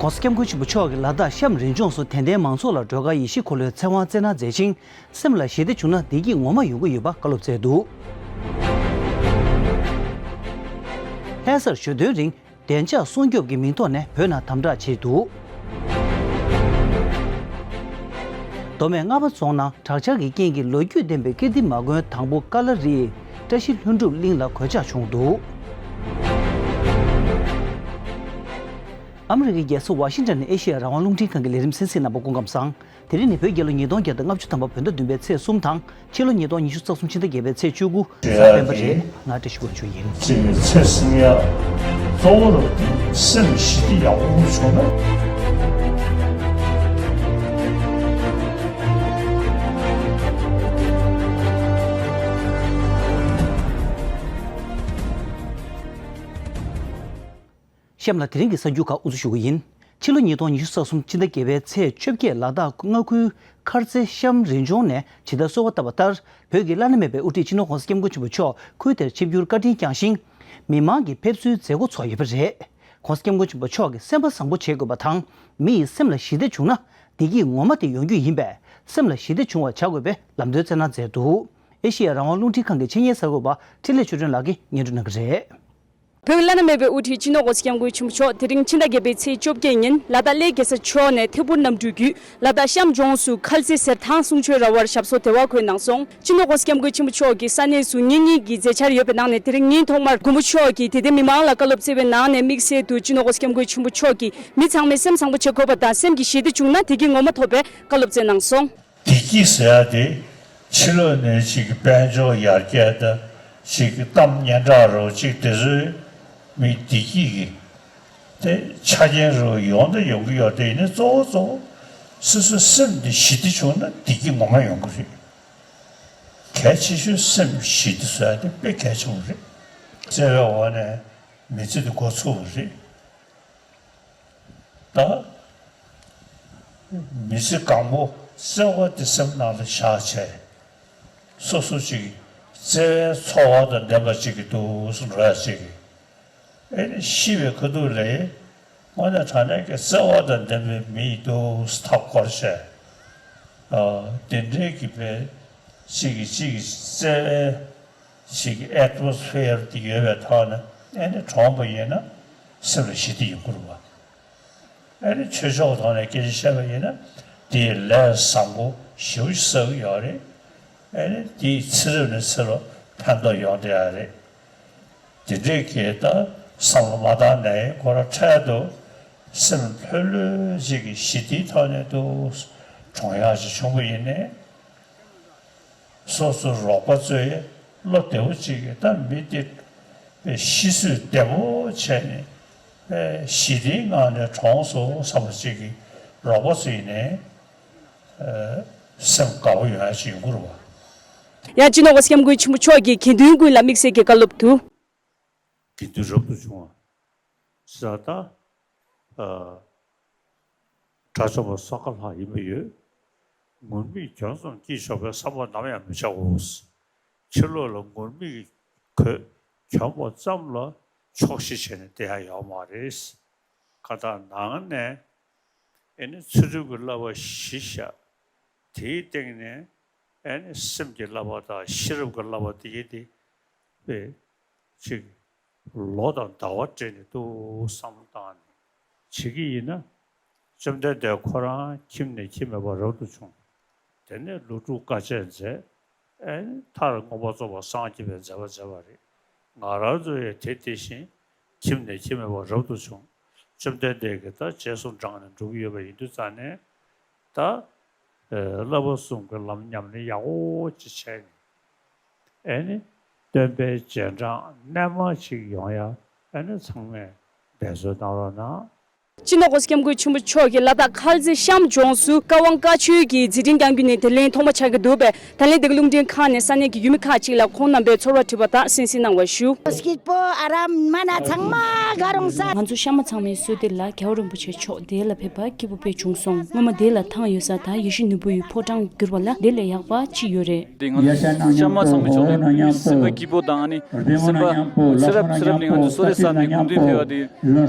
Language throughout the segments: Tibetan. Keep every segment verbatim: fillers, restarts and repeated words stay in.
༸གོང་ས་༸སྐྱབས་མགོན་ཆེན་པོ་མཆོག་གིས་ལ་དྭགས་གཤམ་རི་ལྗོངས་སུ་དད་ལྡན་མང་ཚོགས་ལ་སྒྲོལ་དཀར་ཡེ་ཤེས་འཁོར་ལོའི་ཚེ་དབང་སྩལ་གནང་མཛད་ཅིང་། སེམས་ལ་ཞི་བདེ་བྱུང་ན་བདེ་སྐྱིད་ངོ་མ་ཡོང་གི་ཡོད་པ་བཀའ་སློབ་སྩལ་འདུག་ལྷ་སར་ཞོ་སྟོན་རིང་བདེ་འཇགས་སྲུང་སྐྱོབ་ཀྱི་མིང་ཐོག་ནས་བོད་ནང་དམ་དྲག་བྱས་འདུག་མདོ་སྨད་རྔ་པ་རྫོང་ནང་དྲག་ཆར་གྱི་རྐྱེན་གྱིས་ལོ་རྒྱུས་ལྡན་པའི་ཀིརྟི་མ་དགོན་དང་པོ་ཀ་ལ་རིའི་བཀྲ་ཤིས་ལྷུན་གྲུབ་གླིང་ལ་གོད་ཆག་བྱུང་འདུག་ཨ་མི་རི་ཀའི་རྒྱལ་ས་ཝ་ཤིང་ཊོན་ནས་ཨེ་ཤེ་ཡ་རང་དབང་རླུང་འཕྲིན་ཁང་གི་ལས་རིམ་གསན་གཟིགས་གནང་བར་སྐུ་ཁམས་བཟང་། དེ་རིང་ནི་བོད་རྒྱལ་ལོ་ཉིས་སྟོང་བརྒྱ་དང་ལྔ་བཅུ་ཐམ་པ་བོད་ཟླ་བདུན་པའི་ཚེས་གསུམ་དང་། ཕྱི་ལོ་ཉིས་སྟོང་ཉི་ཤུ་རྩ་གསུམ་ཕྱི་ཟླ་བརྒྱད་པའི་ཚེས་བཅུ་དགུ། གཟའ་སྤེན་པ་རེད། ང་བཀྲ་ཤིས་དབང་ཕྱུག་ཡིན། ཅེས་པའི་ཚེ་སྲིང་ཡ། གཙོ་བོར་སེམས་ཞི་བདེ་ཡག་པོ་བྱུང་ན། གཤམ་ལ་དེ་རིང་གི་གསར་འགྱུར་ཁག་དབུ་འཛུགས་ཞུ་གི་ཡིན། ཕྱི་ལོ་ཉིས་སྟོང་ཉི་ཤུ་རྩ་གསུམ་ཕྱི་ཟླ་བརྒྱད་པའི་ཚེས་བཅོ་བརྒྱད་ལ་དྭགས་མངའ་ཁུལ་མཁར་རྩེ་གཤམ་རི་ལྗོངས་ནས་ཇི་ལྟར་གསོལ་བ་བཏབ་པ་ལྟར། བོད་ཀྱི་བླ་ན་མེད་པའི་དབུ་ཁྲིད་སྤྱི་ནོར་༸གོང་ས་༸སྐྱབས་མགོན་ཆེན་པོ་མཆོག་ཁུལ་དེར་ཆིབས་བསྒྱུར་བཀའ་དྲིན་བསྐྱངས་ཤིང་། མི་མང་གི་ཕེབས་བསུའི་མཛད་སྒོ་ཚོགས་ཡོད་པ་རེད། ༸གོང་ས་༸སྐྱབས་མགོན་ཆེན་པོ་མཆོག་གིས་སེམས་པ་བཟང་པོ་བྱེད་དགོས་པ་དང་། མི་ཡི་སེམས་ལ་ཞི་བདེ་བྱུང་ན། བདེ་སྐྱིད་ངོ་མ་དེ་ཡོང་རྒྱུ་ཡིན་པས། སེམས་ལ་ཞི་བདེ་བྱུང་བ་བྱ་དགོས་པའི་ལམ་སྟོན་སྩལ་གནང་མཛད་འདུག་ཨེ་ཤེ་ཡ་རང་དབང་རླུང་འཕྲིན་ཁང་གི་ཆེད་གཉེར་གསར་འགོད་པ་འཕྲིན་ལས་ཆོས་སྒྲོན་ལགས་ཀྱིས་སྙན་སྒྲོན་གནང་གི་རེད། བོད་བླ་ན་མེད་པའི་དབུ་ཁྲིད་སྤྱི་ནོར་༸གོང་ས་༸སྐྱབས་མགོན་ཆེན་པོ་མཆོག་དེ་རིང་ཕྱི་ཟླ་བརྒྱད་པའི་ཚེས་བཅོ་བརྒྱད་ཉིན་ལ་དྭགས་གླེ་གེ་སར་མཆོག་ནས་ཐད་འཕུར་གནམ་གྲུའི་བརྒྱུད་ལ་དྭགས་གཤམ་ལྗོངས་སུ་ཁལ་ཙེ་ཟེར་ཐང་གསུང་ཆོས་ར་བར་ཞབས་སོར་དེ་བ་འཁོད་གནང་སོང་། སྤྱི་ནོར་༸གོང་ས་༸སྐྱབས་མགོན་ཆེན་པོ་མཆོག་གིས་ས་གནས་སུ་ཉིན་གཉིས་ཀྱི་མཛད་འཆར་ཡོད་པའི་ནང་ནས་དེ་རིང་ཉིན་ཐོག་མར་མགོན་པོ་མཆོག་གིས་དད་ལྡན་མི་མང་ལ་བཀའ་སློབ་སྩལ་བའི་ནང་ནས་དམིགས་བསལ་དུ་སྤྱི་ནོར་༸གོང་ས་༸སྐྱབས་མགོན་ཆེན་པོ་མཆོག་གིས་མི་ཚང་མས་སེམས་བཟང་པོ་བྱེད་དགོས་པ་དང་སེམས་ཀྱི་ཞི་བདེ་བྱུང་ན་བདེ་སྐྱིད་ངོ་མ་ཐོབ་པའི་བཀའ་སློབ་སྩལ་གནང་སོང་། བདེ་སྐྱིད་ཟེར་ཡ་དེ་ཕྱི་ལོགས་ནས་ཅིག་དཔལ་འབྱོར་ཡར་རྒྱས་དང་ཅིག་གཏམ་སྙན་གྲགས་རོ་ཅིག་དེ་ཚོའི་མི་བདེ་སྐྱིད་ཀྱི་དེ་ཆ་རྐྱེན་རོ་ཡོང་དང་ཡོང་གི་ཡོད་དེ་ཡིན་ན་གཙོ་བོ་གཙོ་བོ་སོ་སོའི་སེམས་དེ་ཞི་བདེ་བྱུང་ན་བདེ་སྐྱིད་ངོ་མ་ཡོང་གི་རེད། གལ་ཆེ་ཤོས་སེམས་ཞི་བདེ་བཟོ་ཡ་དེ་དཔེ་གལ་ཆེན་པོ་རེད། བརྩེ་བའི་འོག་ནས་མི་ཚེ་དེ་འགོ་ཚུགས་པ་རེད། ད་མི་ཚེ་གང་པོ་བརྩེ་བ་དེ་སེམས་ནང་ལ་བཞག་བྱས། སོ་སོ་ཅིག་བརྩེ་བའི་ཚོར་བ་དང་ལྡན་པ་ཅིག་གི་འདུག་སེ་འགྲོ་ཡ་ཅིག་གི་ཨེ་ནི་ཤི་བའི་ཁ་ཐུག་ལ་དངོས་གནས་དྲང་གནས་ཀྱི་བརྩེ་བ་དང་ལྡན་པའི་མི་ཡི་འདུག་སེ་མཐའ་བསྐོར་བྱས། ཨ་དེ་འདྲའི་གི་བའི་ཅིག་གི་ཅིག་གི་བརྩེ་བའི་ཅིག་གི་ཨེ་ཊི་མོ་སི་ཕི་ཡར་དེ་ཡོད་པའི་ཐོག་ནས་ཨེ་ནི་གྲོངས་པ་ཡིན་ན་སེམས་ལ་ཞི་བདེ་ཡོང་གི་རེད་བ། ཨེ་ནི་ཆོས་ཕྱོགས་ཐོག་ནས་སྐད་ཆ་བཤད་པ་ཡིན་ན་དེའི་ལས་བཟང་པོ་ཞེ་པོ་ཅིག་བསགས་ཀྱི་ཡོད་རེད། ཨེ་ནི་དེའི་ཚེ་རབས་ནས་ཚེ་རབས་ཕན་ཐོགས་ཡོང་བསྡད་ཡོད་རེད། དེ་འདྲའི་གི་ད་བསམ་བློ་མ་བཏང་ནས་ཁོ་རང་འཕྲལ་དུ་སེམས་ལྷོད་ལྷོད་ཅིག་གི་ཞི་བདེའི་ཐོག་ནས་འདུག་སེ་གྲོངས་ཡག་ཅིག་བྱུང་བ་ཡིན་ནའི། སོ་སོའི་རོགས་པ་ཚོས་བློ་བདེ་བོ་ཅིག་གིས་ད་མི་དེ་དཔེ་ཤི་གསོས་བདེ་བོ་བྱས་ནས་དཔེ་ཞི་བདེའི་ངང་ནས་གྲོངས་སོང་བསམ་པ་ཅིག་གིས་རོགས་པ་ཚོ་ཡིན་ནའི་སེམས་དགའ་བོ་ཡོང་ཡ་ཅིག་ཡོང་གི་རེད་བ། ཡང་སྤྱི་ནོར་༸གོང་ས་༸སྐྱབས་མགོན་ཆེན་པོ་མཆོག་གིས་དགེ་འདུན་ཀུན་ལ་དམིགས་བསལ་གྱི་བཀའ་སློབ་ཏུ། དགེ་འདུན་རབ་ཏུ་བྱུང་བ། ས་ད། ཨ། དགྲ་བཅོམ་པ་སོ་ཀ་ལྷ་ཡིན་པ་ཡོད། ངུར་སྨྲིག་གྱོན་ཙམ་སྐྱིད་ཆོག་པའི་བསམ་བློ་ནམ་ཡང་མི་བྱའོ། ཕྱི་ལོགས་ལ་ངུར་སྨྲིག་གི་གོས་གྱོན་པ་ཙམ་ལ་ཆོག་ཤེས་བྱས་ནས་བསྡད་ཡ་ཡོད་མ་རེད། ཁ་ཐག་ནང་ནས་ཨེ་ནི་ཚུལ་ཁྲིམས་ཀྱི་བསླབ་པ་གཞི་བཞག་དེའི་སྟེང་ནས་ཨེ་ནི་སེམས་ཀྱི་བསླབ་པ་དང་ཤེས་རབ་ཀྱི་བསླབ་པ་དེ་ཡིན་ཏེ། དཔེ་ཅིག་ལོ་དང་ཟླ་བ་སྤྲད་ནས་འདུག་བསམ་བློ་བཏང་ནས་བྱེད་ཀྱི་ཡིན་ན། བཅོམ་ལྡན་འདས་ཁོ་རང་ཁྱིམ་ནས་ཁྱིམ་མེད་པར་རབ་ཏུ་བྱུང་། དེ་ནས་ལོ་དྲུག་དཀའ་སྤྱད་མཛད། ཨེ་མཐར་མངོན་པར་རྫོགས་པར་སངས་རྒྱས་པའི་མཛད་པ་མཛད་པ་རེད། ང་རང་ཚོ་ཡང་དེ་དེ་བཞིན་ཁྱིམ་ནས་ཁྱིམ་མེད་པར་རབ་ཏུ་བྱུང་། བཅོམ་ལྡན་འདས་ཀྱིས་ད་རྗེས་སུ་འབྲངས་ནས་འགྲོ་གི་ཡོད་པ་ཡིན་དུས་ཙང་ནས། ད། ཨེ་བསླབ་པ་གསུམ་གྱི་ལམ་ཉམས་ལེན་ཡག་པོ་ཅིག་བྱས་ནས། ཨེ་ནི། སྟོན་པའི་རྗེས་འབྲང་རྣལ་མ་ཅིག་ཡོང་ཡ། ཨེ་ནི་ཚང་མས་འབད་རྩོལ་གནང་རོགས་གནང་། སྤྱི་ནོར་༸གོང་ས་༸སྐྱབས་མགོན་ཆེན་པོ་མཆོག་གིས་ལ་དྭགས་ཁལ་ཙེ་གཤམ་ལྗོངས་སུ་བཀའ་དབང་བཀའ་ཆོས་ཀྱི་མཛད་འཕྲིན་བསྐྱངས་རྒྱུ་ནི་དེ་ལན་ཐོག་མ་ཆགས་ཀྱི་འདུག་པས། ད་ལན་འདི་ག་རླུང་འཕྲིན་ཁང་ནས་ས་གནས་ཀྱི་ཡུལ་མི་ཁག་ཅིག་ལ་ཁོང་རྣམ་པས་ཚོར་བ་དྲིས་པ་དང་གསན་གཟིགས་གནང་བ་ཞུ། སྐྱིད་པོ་ཨ་རམ་མ་ན་ཚང་མ་ག་རུང་ས། ང་ཚོ་ཤ་མ་ཚང་མའི་བསོད་བདེ་ལ་རྒྱལ་བ་རིན་པོ་ཆེ་མཆོག་འདི་ལ་ཕེབས་པ་སྐྱིད་པོ་དཔེ་བྱུང་སོང་། སྔོན་མ་འདི་ལ་ཐང་ཡོད་ས་ད་ཡིད་བཞིན་ནོར་བུ་ཡི་ཕོ་བྲང་གྱུར་པ་ལ་འདི་ལས་ཡག་པ་ཅི་ཡོད་རེད། དེ་ང་ཚོ་ཤ་མ་ཚང་མའི་ཕྱོགས་ནས་སེམས་པ་སྐྱིད་པོ་དང་ཨ་ནི་སེམས་པ་ཚེ་རབས་ཚེ་རབས་ནས་ང་ཚོ་བསོད་བདེ་བསགས་ནས་གོ་སྟོན་ཕེབས་པ་དེ་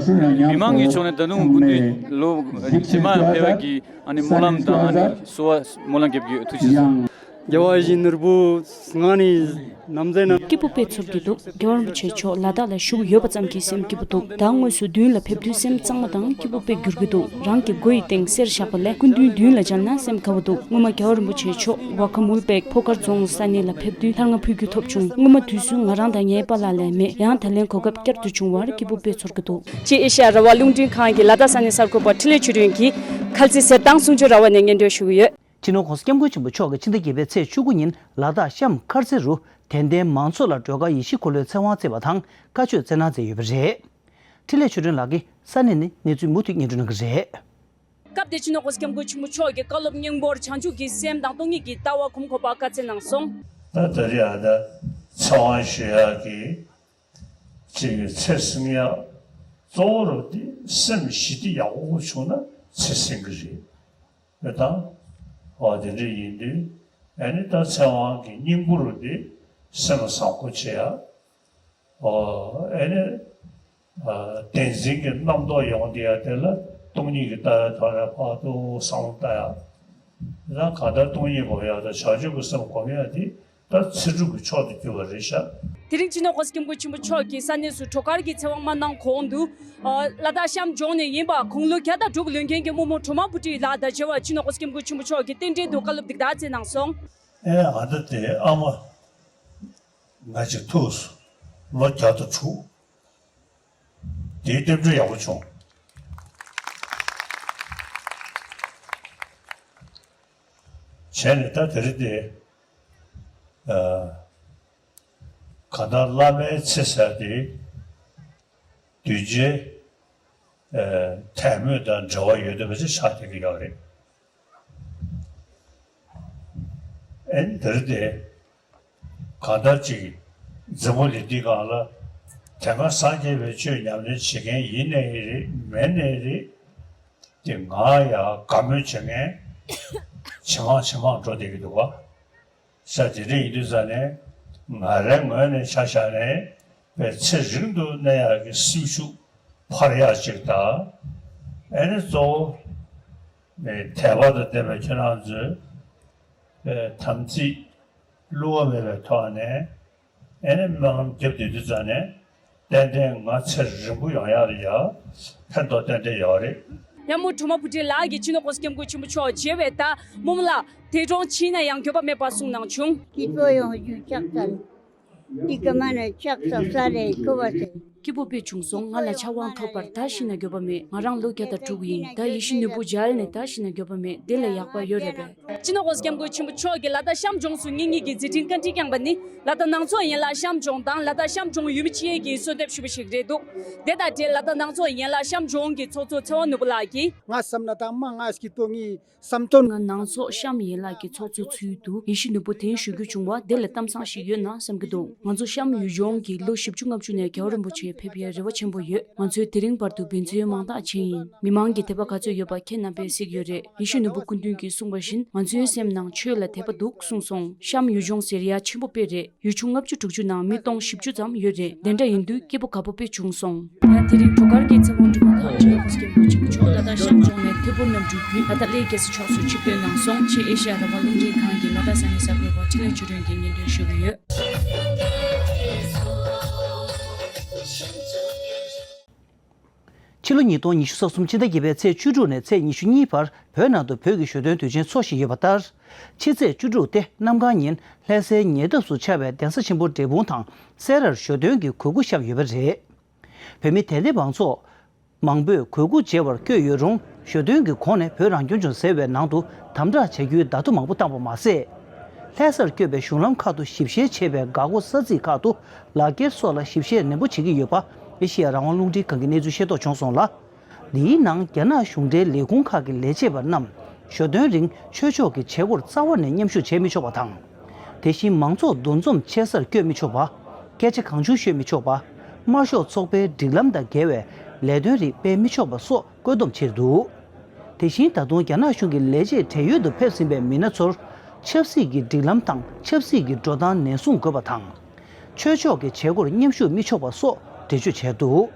མི་མང་གི་ཕྱོགས་ནས་ད་ སྐུ་མདུན་ལོ་རྗེས་མ་ཕེབས་པའི་གི་ཨ་ནི་སྨོན་ལམ་དང་ཨ་ནི་གསོལ་བ་སྨོན་ལམ་རྒྱབ་ཀྱི་ཡོད། ཐུགས་རྗེ་ཆེ། རྒྱལ་བ་ཡིད་བཞིན་ནོར་བུ་ང་ནི་ནམ་ཟེར་ན། སྐྱེས་བུ་དཔེ་ཚོར་གྱི་འདུག་རྒྱལ་བ་རིན་པོ་ཆེ་མཆོག་ལ་དྭགས་ལ་བཞུགས་ཡོད་པ་ཙམ་གྱིས་སེམས་སྐྱིད་པོ་འདུག་ད་དངོས་སུ་མདུན་ལ་ཕེབས་དུས་སེམས་གཙང་མ་དང་སྐྱིད་པོ་དཔེ་འགྱུར་གྱི་འདུག་རང་གི་མགོ་ཡི་སྟེང་གསེར་བཞག་པ་ལས་སྐུ་མདུན་མདུན་ལ་མཇལ་ན་སེམས་དགའ་བོ་འདུག་སྔོན་མ་རྒྱལ་བ་རིན་པོ་ཆེ་མཆོག་ཝ་ཁ་མུལ་པེག་ཕོ་ཁར་རྫོང་ས་གནས་ལ་ཕེབས་དུས་ཐལ་རྔ་ཕུལ་རྒྱུ་ཐོབ་བྱུང་། སྔོན་མ་དུས་སུ་ང་རང་དང་ངའི་པཱ་ལགས་ལས་མེད། ཡང་ད་ལན་གོ་སྐབས་བསྐྱར་དུ་བྱུང་བར་སྐྱིད་པོ་དཔེ་ཚོར་གྱི་འདུག་ཅེས་ཨེ་ཤ་ཡ་རང་དབང་རླུང་འཕྲིན་ཁང་གི་ལ་དྭགས་ས་གནས་གསར་འགོད་པ་འཕྲིན་ལས་ཆོས་སྒྲོན་གྱིས་ཁ་རྩང་གསེར་ཐང་གསུང་ཆོས་ར་བ་ནས་སྙན་སྒྲོན་ཞུ་གི་ཡོད། སྤྱི་ནོར་༸གོང་ས་༸སྐྱབས་མགོན་ཆེན་པོ་མཆོག་གིས་ཕྱི་ཟླ་བརྒྱད་པའི་ཚེས་བཅུ་དགུ་ཉིན་ལ་དྭགས་གཤམ་མཁར་རྩེ་རུ་དད་ལྡན་མང་ཚོགས་ལ་སྒྲོལ་དཀར་ཡེ་ཤེས་འཁོར་ལོའི་ཚེ་དབང་བསྩལ་བ་དང་བཀའ་ཆོས་སྩལ་གནང་མཛད་ཡོད་པ་རེད། འཕྲིན་ལས་ཆོས་སྒྲོན་ལགས་ཀྱིས་ས་གནས་ནས་གནས་ཚུལ་མུ་མཐུད་སྙན་སྒྲོན་གནང་གི་རེད། སྐབས་དེར་སྤྱི་ནོར་༸གོང་ས་༸སྐྱབས་མགོན་ཆེན་པོ་མཆོག་གིས་བཀའ་སློབ་སྙིང་པོར་བྱང་ཆུབ་ཀྱི་སེམས་དང་སྟོང་ཉིད་ཀྱི་ལྟ་བ་གོམ་ཁོ་པ་བཀའ་སྩལ་གནང་སོང་། ད་ད་རེས་ཨ་ད་ཚེ་དབང་ཞུ་ཡག་གི་ཅིག་གི་ཚེ་བསྲིང་ཡག་གཙོ་བོ་རུ་དེ་སེམས་ཞི་བདེ་ཡག་པོ་བྱུང་ན་ཚེ་བསྲིང་གི་རེད། རེད་དང་། འོ་དེ་འདྲ་ཡིན་དུས་ཨ་ནི་ད་ཚེ་དབང་གི་སྙིང་པོ་རུ་དེ་སེམས་བཟང་པོ་བྱེད་ཡག་འོ་ཨ་ནི། བདེན་འཛིན་གྱི་རྣམ་རྟོག་ཡོང་དེ་ཡ་དེ་ལ་སྟོང་ཉིད་ཀྱི་ལྟ་བའི་ཐོག་ནས་ཕར་ཏུ་བསམ་བློ་བཏང་ཡ། ད་གང་ལྟར་སྟོང་ཉིད་སྒོམ་ཡ་དང་བྱང་ཆུབ་ཀྱི་སེམས་སྒོམ་ཡ་དེ་ད་ཚེ་སྒྲུབ་ཀྱི་མཆོག་ཏུ་གྱུར་པ་རེད་ཤག་དེ་རིང་སྤྱི་ནོར་༸གོང་ས་༸སྐྱབས་མགོན་ཆེན་པོ་མཆོག་གིས་ས་གནས་སུ་བྲོ་གར་གྱི་ཚེ་དབང་མ་གནང་གོང་དུ། ལ་དྭགས་གཤམ་ལྗོངས་ནས་ཡིན་པ་དགུང་ལོ་བརྒྱ་དང་དྲུག་ལོན་མཁན་གྱི་རྨོ་མོ་སྒྲོལ་མ་བུ་ཁྲིད་ལགས་དང་མཇལ་བར་སྤྱི་ནོར་༸གོང་ས་༸སྐྱབས་མགོན་ཆེན་པོ་མཆོག་གིས་རྟེན་འབྲེལ་དུ་བཀའ་སློབ་འདི་ལྟར་སྩལ་གནང་སོང་། ཨེ་ཨ་ད་དེ་ཨ་མ། ང་ཅིག་ཐུག་སོང་། ལོ་བརྒྱ་དང་དྲུག་དེའི་རྟེན་འབྲེལ་ཡག་པོ་བྱུང་། བྱས་ནས་ད་དེ་རིང་དེ། ཨ། གང་ལྟར་བླ་མའི་ཚེ་ཟེར་དེ། གདུལ་བྱའི་དད་མོས་དང་འབྲེལ་བ་ཡོད་བསྡད་པ་ཞིག་ཆགས་བསྡད་ཀྱི་ཡོད་རེད། ཨེ་འདིར་དེ་གང་ལྟར་ཅིག་འཛམ་བུ་གླིང་འདི་སྒང་ལ་དེ་སྔ་སངས་རྒྱས་པའི་ཆོས་ཉམས་ལེན་བྱེད་མཁན་ཡིན་ནའི་རེད་མིན་ནའི་རེད། དེ་ང་ཡང་དགའ་མོས་བྱེད་མཁན་ཇེ་མང་ཇེ་མང་འགྲོ་བསྡད་ཀྱི་འདུག་བ། ས་དེ་འདྲ་ཡིན་དུས་ཙང་ནས་ང་རའི་ངོས་ནས་ཆ་བཞག་ནས་པའི་ཚེ་རིང་དུ་གནས་ཡག་གི་སེམས་ཤུགས་འཕར་ཡག་ཅིག་དང་། ཨེ་ནི་གཙོ་བོ་དད་པ་དང་ལྡན་པའི་ཁྱེད་རང་ཚོས་པའི་དམ་ཚིག་བསླུ་བ་མེད་པའི་ཐོག་ནས་ཨེ་ནི་སྨོན་ལམ་རྒྱབ་བསྡད་དུས་ཙང་ནས། ཏན་ཏན་ང་ཚེ་རིང་པོ་ཡོང་ཡག་ལ་ཡ་ཕན་ཐོགས་ཏན་ཏན་ཡོད་རེད། ཡང་རྨོ་སྒྲོལ་མ་བུ་ཁྲིད་ལགས་ཀྱིས་སྤྱི་ནོར་༸གོང་ས་༸སྐྱབས་མགོན་ཆེན་པོ་མཆོག་མཇལ་བའི་ད་རྨོ་མོ་ལགས་དེ་གྲོང་ཕྱིན་ན་ཡང་འགྱོད་པ་མེད་པ་གསུངས་གནང་བྱུང་། སྐྱིད་པོ་ཡོང་རྒྱུ་ལྕགས་ཚར། འདི་ག་མ་ནས་ལྕགས་ཚར་ས་རེད་ཁོ་བ་ཟེར། སྐྱིད་པོ་དཔེ་བྱུང་སོང་། ང་ལ་ཕྱག་དབང་ཐོབ་པར་ད་ཤི་ན་འགྱོད་པ་མེད། ང་རང་ལོ་བརྒྱ་དང་དྲུག་ཡིན། ད་ཡིད་བཞིན་ནོར་བུ་མཇལ་ནས་ད་ཤི་ན་འགྱོད་པ་མེད། དེ་ལས་ཡག་པ་ཡོད་རེད་པས། སྤྱི་ནོར་༸གོང་ས་༸སྐྱབས་མགོན་ཆེན་པོ་མཆོག་གིས་ལ་དྭགས་གཤམ་ལྗོངས་སུ་གཉེན་ཉེ་གི་མཛད་འཕྲིན་བཀའ་དྲིན་བསྐྱངས་པ་ནི་ལ་དྭགས་ནང་ཚོགས་ཡན་ལག་གཤམ་ལྗོངས་དང་ལ་དྭགས་གཤམ་ལྗོངས་ཡུལ་མི་སྤྱི་གཡས་ཀྱིས་གསོལ་འདེབས་ཞུས་པ་ཞིག་རེད་འདུག་དེ་དང་འབྲེལ་ལ་དྭགས་ནང་ཚོགས་ཡན་ལག་གཤམ་ལྗོངས་ཀྱི་ཚོགས་གཙོ་ཚེ་དབང་ནོར་བུ་ལགས་ཀྱིས། ང་བསམ་ན་ད་མ་ང་སྐྱིད་པོ་ངའི་བསམ་དོན། ང་ནང་ཚོགས་གཤམ་ཡན་ལག་གི་ཚོགས་གཙོ་ཚུལ་དུ་ཡིད་བཞིན་ནོར་བུ་དེ་ཞུ་རྒྱུ་བྱུང་བ་དེ་ལ་གཏམ་བཟང་ཞིག་ཡོད་ན་བསམ་གྱི་འདུག་ང་ཚོ་གཤམ་ཡུལ་ལྗོངས་ཀྱི་ལོ་བཞི་བཅུ་ལྔ་བཅུ་ནས་རྒྱལ་བ་རིན་པོ་ཆེ་ཕེབས་པའི་རེ་བ་ཆེན་པོ་ཡོད། ང་ཚོའི་དེ་རིང་བར་དུ་འབད་བརྩོན་མང་དག་བྱས་ཡིན། མི་མང་གི་དད་པ་ག་ཚོད་ཡོད་པ་ཁྱེད་རྣམ་པས་གཟིགས་ཡོད་རེད། ཡིད་བཞིན་ནོར་བུ་སྐུ་མདུན་གྱིས་གསུངས་པ་བཞིན་ང་ཚོའི་སེམས་ནང་ཆོས་ལ་དད་པ་འདུག་གསུངས་སོང་། གཤམ་ཡུལ་ལྗོངས་ཟེར་ཡ་ཆེན་པོ་དཔེ་རེད། ཡུལ་ཆུང་ལྔ་བཅུ་དྲུག་ཅུ་ནང་མི་སྟོང་བཞི་བཅུ་ཙམ་ཡོད་རེད། དེ་འདྲ་ཡིན་དུས་སྐྱིད་པོ་དགའ་པོ་དཔེ་བྱུང་སོང་། ཡང་དེ་རིང་བྲོ་གར་གྱི་ཚེ་དབང་སྒྲུབ་པ་དང་སྤྱི་ནོར་༸གོང་ས་༸སྐྱབས་མགོན་ཆེན་པོ་མཆོག་ལ་དྭགས་གཤམ་ལྗོངས་ནས་ཐད་འཕུར་གནམ་གྲུའི་བརྒྱུད་ད་ལྟ་སླེ་རྒྱལ་སྲས་མཆོག་སུ་ཆིབས་བསྒྱུར་གནང་སོང་། ཆེས་ཨེ་ཤ་ཡ་རང་དབང་རླུང་འཕྲིན་ཁང་གི་ལ་དྭགས་ས་གནས་གསར་འགོད་པ་འཕྲིན་ལས་ཆོས་སྒྲོན་གྱིས་སྙན་སྒྲོན་ཞུ་གི་ཡོད། ཕྱི་ལོ་ཉིས་སྟོང་ཉི་ཤུ་རྩ་གསུམ་ཕྱི་ཟླ་བརྒྱད་པའི་ཚེས་བཅུ་དྲུག་ནས་ཚེས་ཉི་ཤུ་གཉིས་བར་བོད་ནང་དུ་བོད་ཀྱི་ཞོ་སྟོན་དུས་ཆེན་འཚོགས་བཞིན་ཡོད་པ་ལྟར། ཕྱི་ཚེས་བཅུ་དྲུག་སྟེ་གནམ་གང་ཉིན་ལྷ་སའི་ཉེ་འདབས་སུ་ཆགས་པའི་གདན་ས་ཆེན་པོ་འབྲས་སྤུངས་དང་སེ་རར་ཞོ་སྟོན་གྱི་གོས་སྐུ་བཞག་ཡོད་པ་རེད། བོད་མི་དད་ལྡན་མང་ཚོགས་མང་པོས་གོས་སྐུ་མཇལ་བར་བསྐྱོད་ཡོད་རུང་ཞོ་སྟོན་གྱི་གོང་ནས་བོད་རང་སྐྱོང་ལྗོངས་ཟེར་བའི་ནང་དུ་དམ་དྲག་བྱ་རྒྱུའི་བརྡ་ཐོ་མང་པོ་བཏང་པ་མ་ཟད། ལྷ་སར་བསྐྱོད་པའི་གཞུང་ལམ་ཁག་ཏུ་ཞིབ་བཤེར་བྱེད་པའི་འགག་སྒོ་ས་ཚིགས་ཁག་ཏུ་ལག་འཁྱེར་སོགས་ལ་ཞིབ་བཤེར་ནན་པོ་བྱེད་ཀྱི་ཡོད་པ་ཨེ་ཤེ་ཡ་རང་དབང་རླུང་འཕྲིན་ཁང་གིས་གནས་ཚུལ་ཤེས་རྟོགས་བྱུང་སོང་ལ། འདིའི་ནང་རྒྱ་ནག་གཞུང་འབྲེལ་ལས་ཁུངས་ཁག་གི་ལས་བྱེད་པ་རྣམས་ཞོ་སྟོན་རིང་ཆོས་ཕྱོགས་ཀྱི་བྱེད་སྒོར་རྩ་བ་ནས་མཉམ་ཞུགས་བྱེད་མི་ཆོག་པ་དང་། དེ་བཞིན་མང་ཚོགས་འདུ་འཛོམས་ཆེ་སར་བསྐྱོད་མི་ཆོག་པ། སྐད་ཆ་གང་བྱུང་ཤོད་མི་ཆོག་པ། དམར་ཤོག་ཚོགས་པའི་སྒྲིག་ལམ་དང་འགལ་བའི་ལས་དོན་རིགས་སྤེལ་མི་ཆོག་པ་སོགས་བཀོད་འདོམས་བྱས་འདུག་དེ་བཞིན་ད་དུང་རྒྱ་ནག་གཞུང་གི་ལས་བྱེད་བགྲེས་ཡོལ་དུ་ཕེབས་ཟིན་པའི་མི་སྣ་ཚོར་ཆབ་སྲིད་ཀྱི་སྒྲིག་ལམ་དང་ཆབ་སྲིད་ཀྱི་འགྲོ་སྟངས་ནན་སྲུང་དགོས་པ་དང་། ཆོས་ཕྱོགས་ཀྱི་བྱེད་སྒོར་མཉམ་ཞུགས་མི་ཆོག་པ་སོགས་འགྲེལ་བརྗོད་བྱས་འདུག་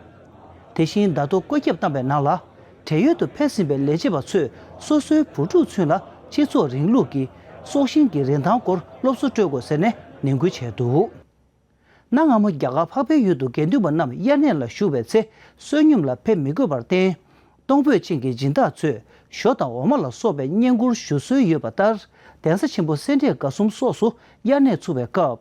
དེ་བཞིན་ཟླ་ཐོ་བཀོད་ཁྱབ་བཏང་པའི་ནང་ལ། བགྲེས་ཡོལ་དུ་ཕེབས་ཟིན་པའི་ལས་བྱེད་པ་ཚོས་སོ་སོའི་བུ་ཕྲུག་ཚུན་ལ་སྤྱི་ཚོགས་རིང་ལུགས་ཀྱི་སྲོག་ཤིང་གི་རིན་ཐང་སྐོར་སློབ་གསོ་སྤྲོད་དགོས་ཟེར་ནས་ནན་སྐུལ་བྱས་འདུག། གནའ་སྔ་མོ་རྒྱ་གར་འཕགས་པའི་ཡུལ་དུ་དགེ་འདུན་པ་རྣམས་དབྱར་གནས་ལ་བཞུགས་པའི་ཚེ་བསོད་སྙོམས་ལ་ཕེབས་མི་དགོས་པར་བརྟེན། གཏོང་ཕོད་ཅན་གྱི་སྦྱིན་བདག་ཚོས་ཞོ་དང་འོ་མ་ལ་སོགས་པའི་བསྙེན་བཀུར་ཞུ་སྲོལ་ཡོད་པ་ལྟར། གདན་ས་ཆེན་པོ་སེ་འབྲས་དགའ་གསུམ་སོགས་སུ་དབྱར་གནས་ཚུགས་པའི་སྐབས།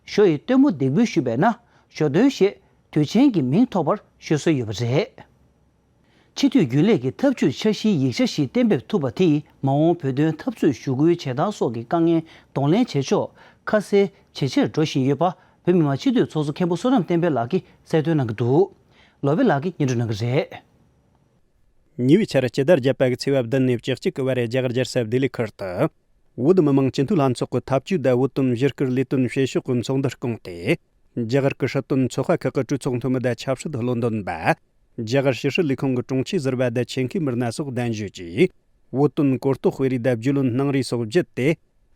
ཞོ་ཡི་སྟོན་མོ་འདེགས་འབུལ་ཞུས་པས་ན། ཞོ་སྟོན་ཞེས་དུས་ཆེན་གྱི་མིང་ཐོབ་པར་ཞུ་སྲོལ་ཡོད་པ་རེད། སྤྱི་འཐུས་རྒྱུན་ལས་ཀྱི་ཐབས་ཇུས་འཆར་གཞིའི་ཡིག་ཆ་ཞིག་གཏན་འབེབས་ཐུབ་པ་དེས། མ་འོངས་བོད་དོན་འཐབ་རྩོད་ཞུ་སྐུལ་བྱེད་སྟངས་སོགས་ཀྱི་དཀའ་ངལ་གདོང་ལེན་བྱེད་ཕྱོགས་ཁ་གསལ་ཇེ་ཆེར་འགྲོ་བཞིན་ཡོད་པ། བོད་མི་མང་སྤྱི་འཐུས་ཚོགས་གཙོ་མཁན་པོ་བསོད་ནམས་བསྟན་འཕེལ་ལགས་ཀྱིས་གསལ་སྟོན་གནང་གི་འདུག། བློ་བྷེ་ལགས་ཀྱིས་སྙན་སྒྲོན་གནང་གི་རེད། ཉེ་བའི་ཆར་སྤྱི་ཟླ་བརྒྱད་པ་གི་ཚེས་པ་བདུན་ནས་བཅུ་གཅིག་གི་བར་རྒྱ་གར་རྒྱལ་ས་ལྡི་ལི་ཁུལ་དུ། བོད་མི་མང་སྤྱི་འཐུས་ལྷན་ཚོགས་ཀྱི་ཐབས་ཇུས་དང་བོད་དོན་ཞུ་སྐུལ་ལས་དོན་བྱེད་ཕྱོགས་ཀྱི་ཚོགས་འདུ་བསྐོངས་ཏེ། རྒྱ་གར་གྱི་སྲིད་དོན་ཚོགས་པ་ཁག་གི་གྲོས་ཚོགས་འཐུས་མི་དང་ཆབ་སྲིད་བློ་འདོན་པ། རྒྱ་གར་ཕྱི་སྲིད་ལས་ཁུངས་ཀྱི་དྲུང་ཆེ་ཟུར་པ་དང་ཆེད་མཁས་མི་སྣ་སོགས་གདན་ཞུས་ཀྱིས། བོད་དོན་གོ་རྟོགས་སྤེལ་རེས་དང་རྒྱུས་ལོན་གནང་རེས་སོགས་བརྒྱུད་དེ།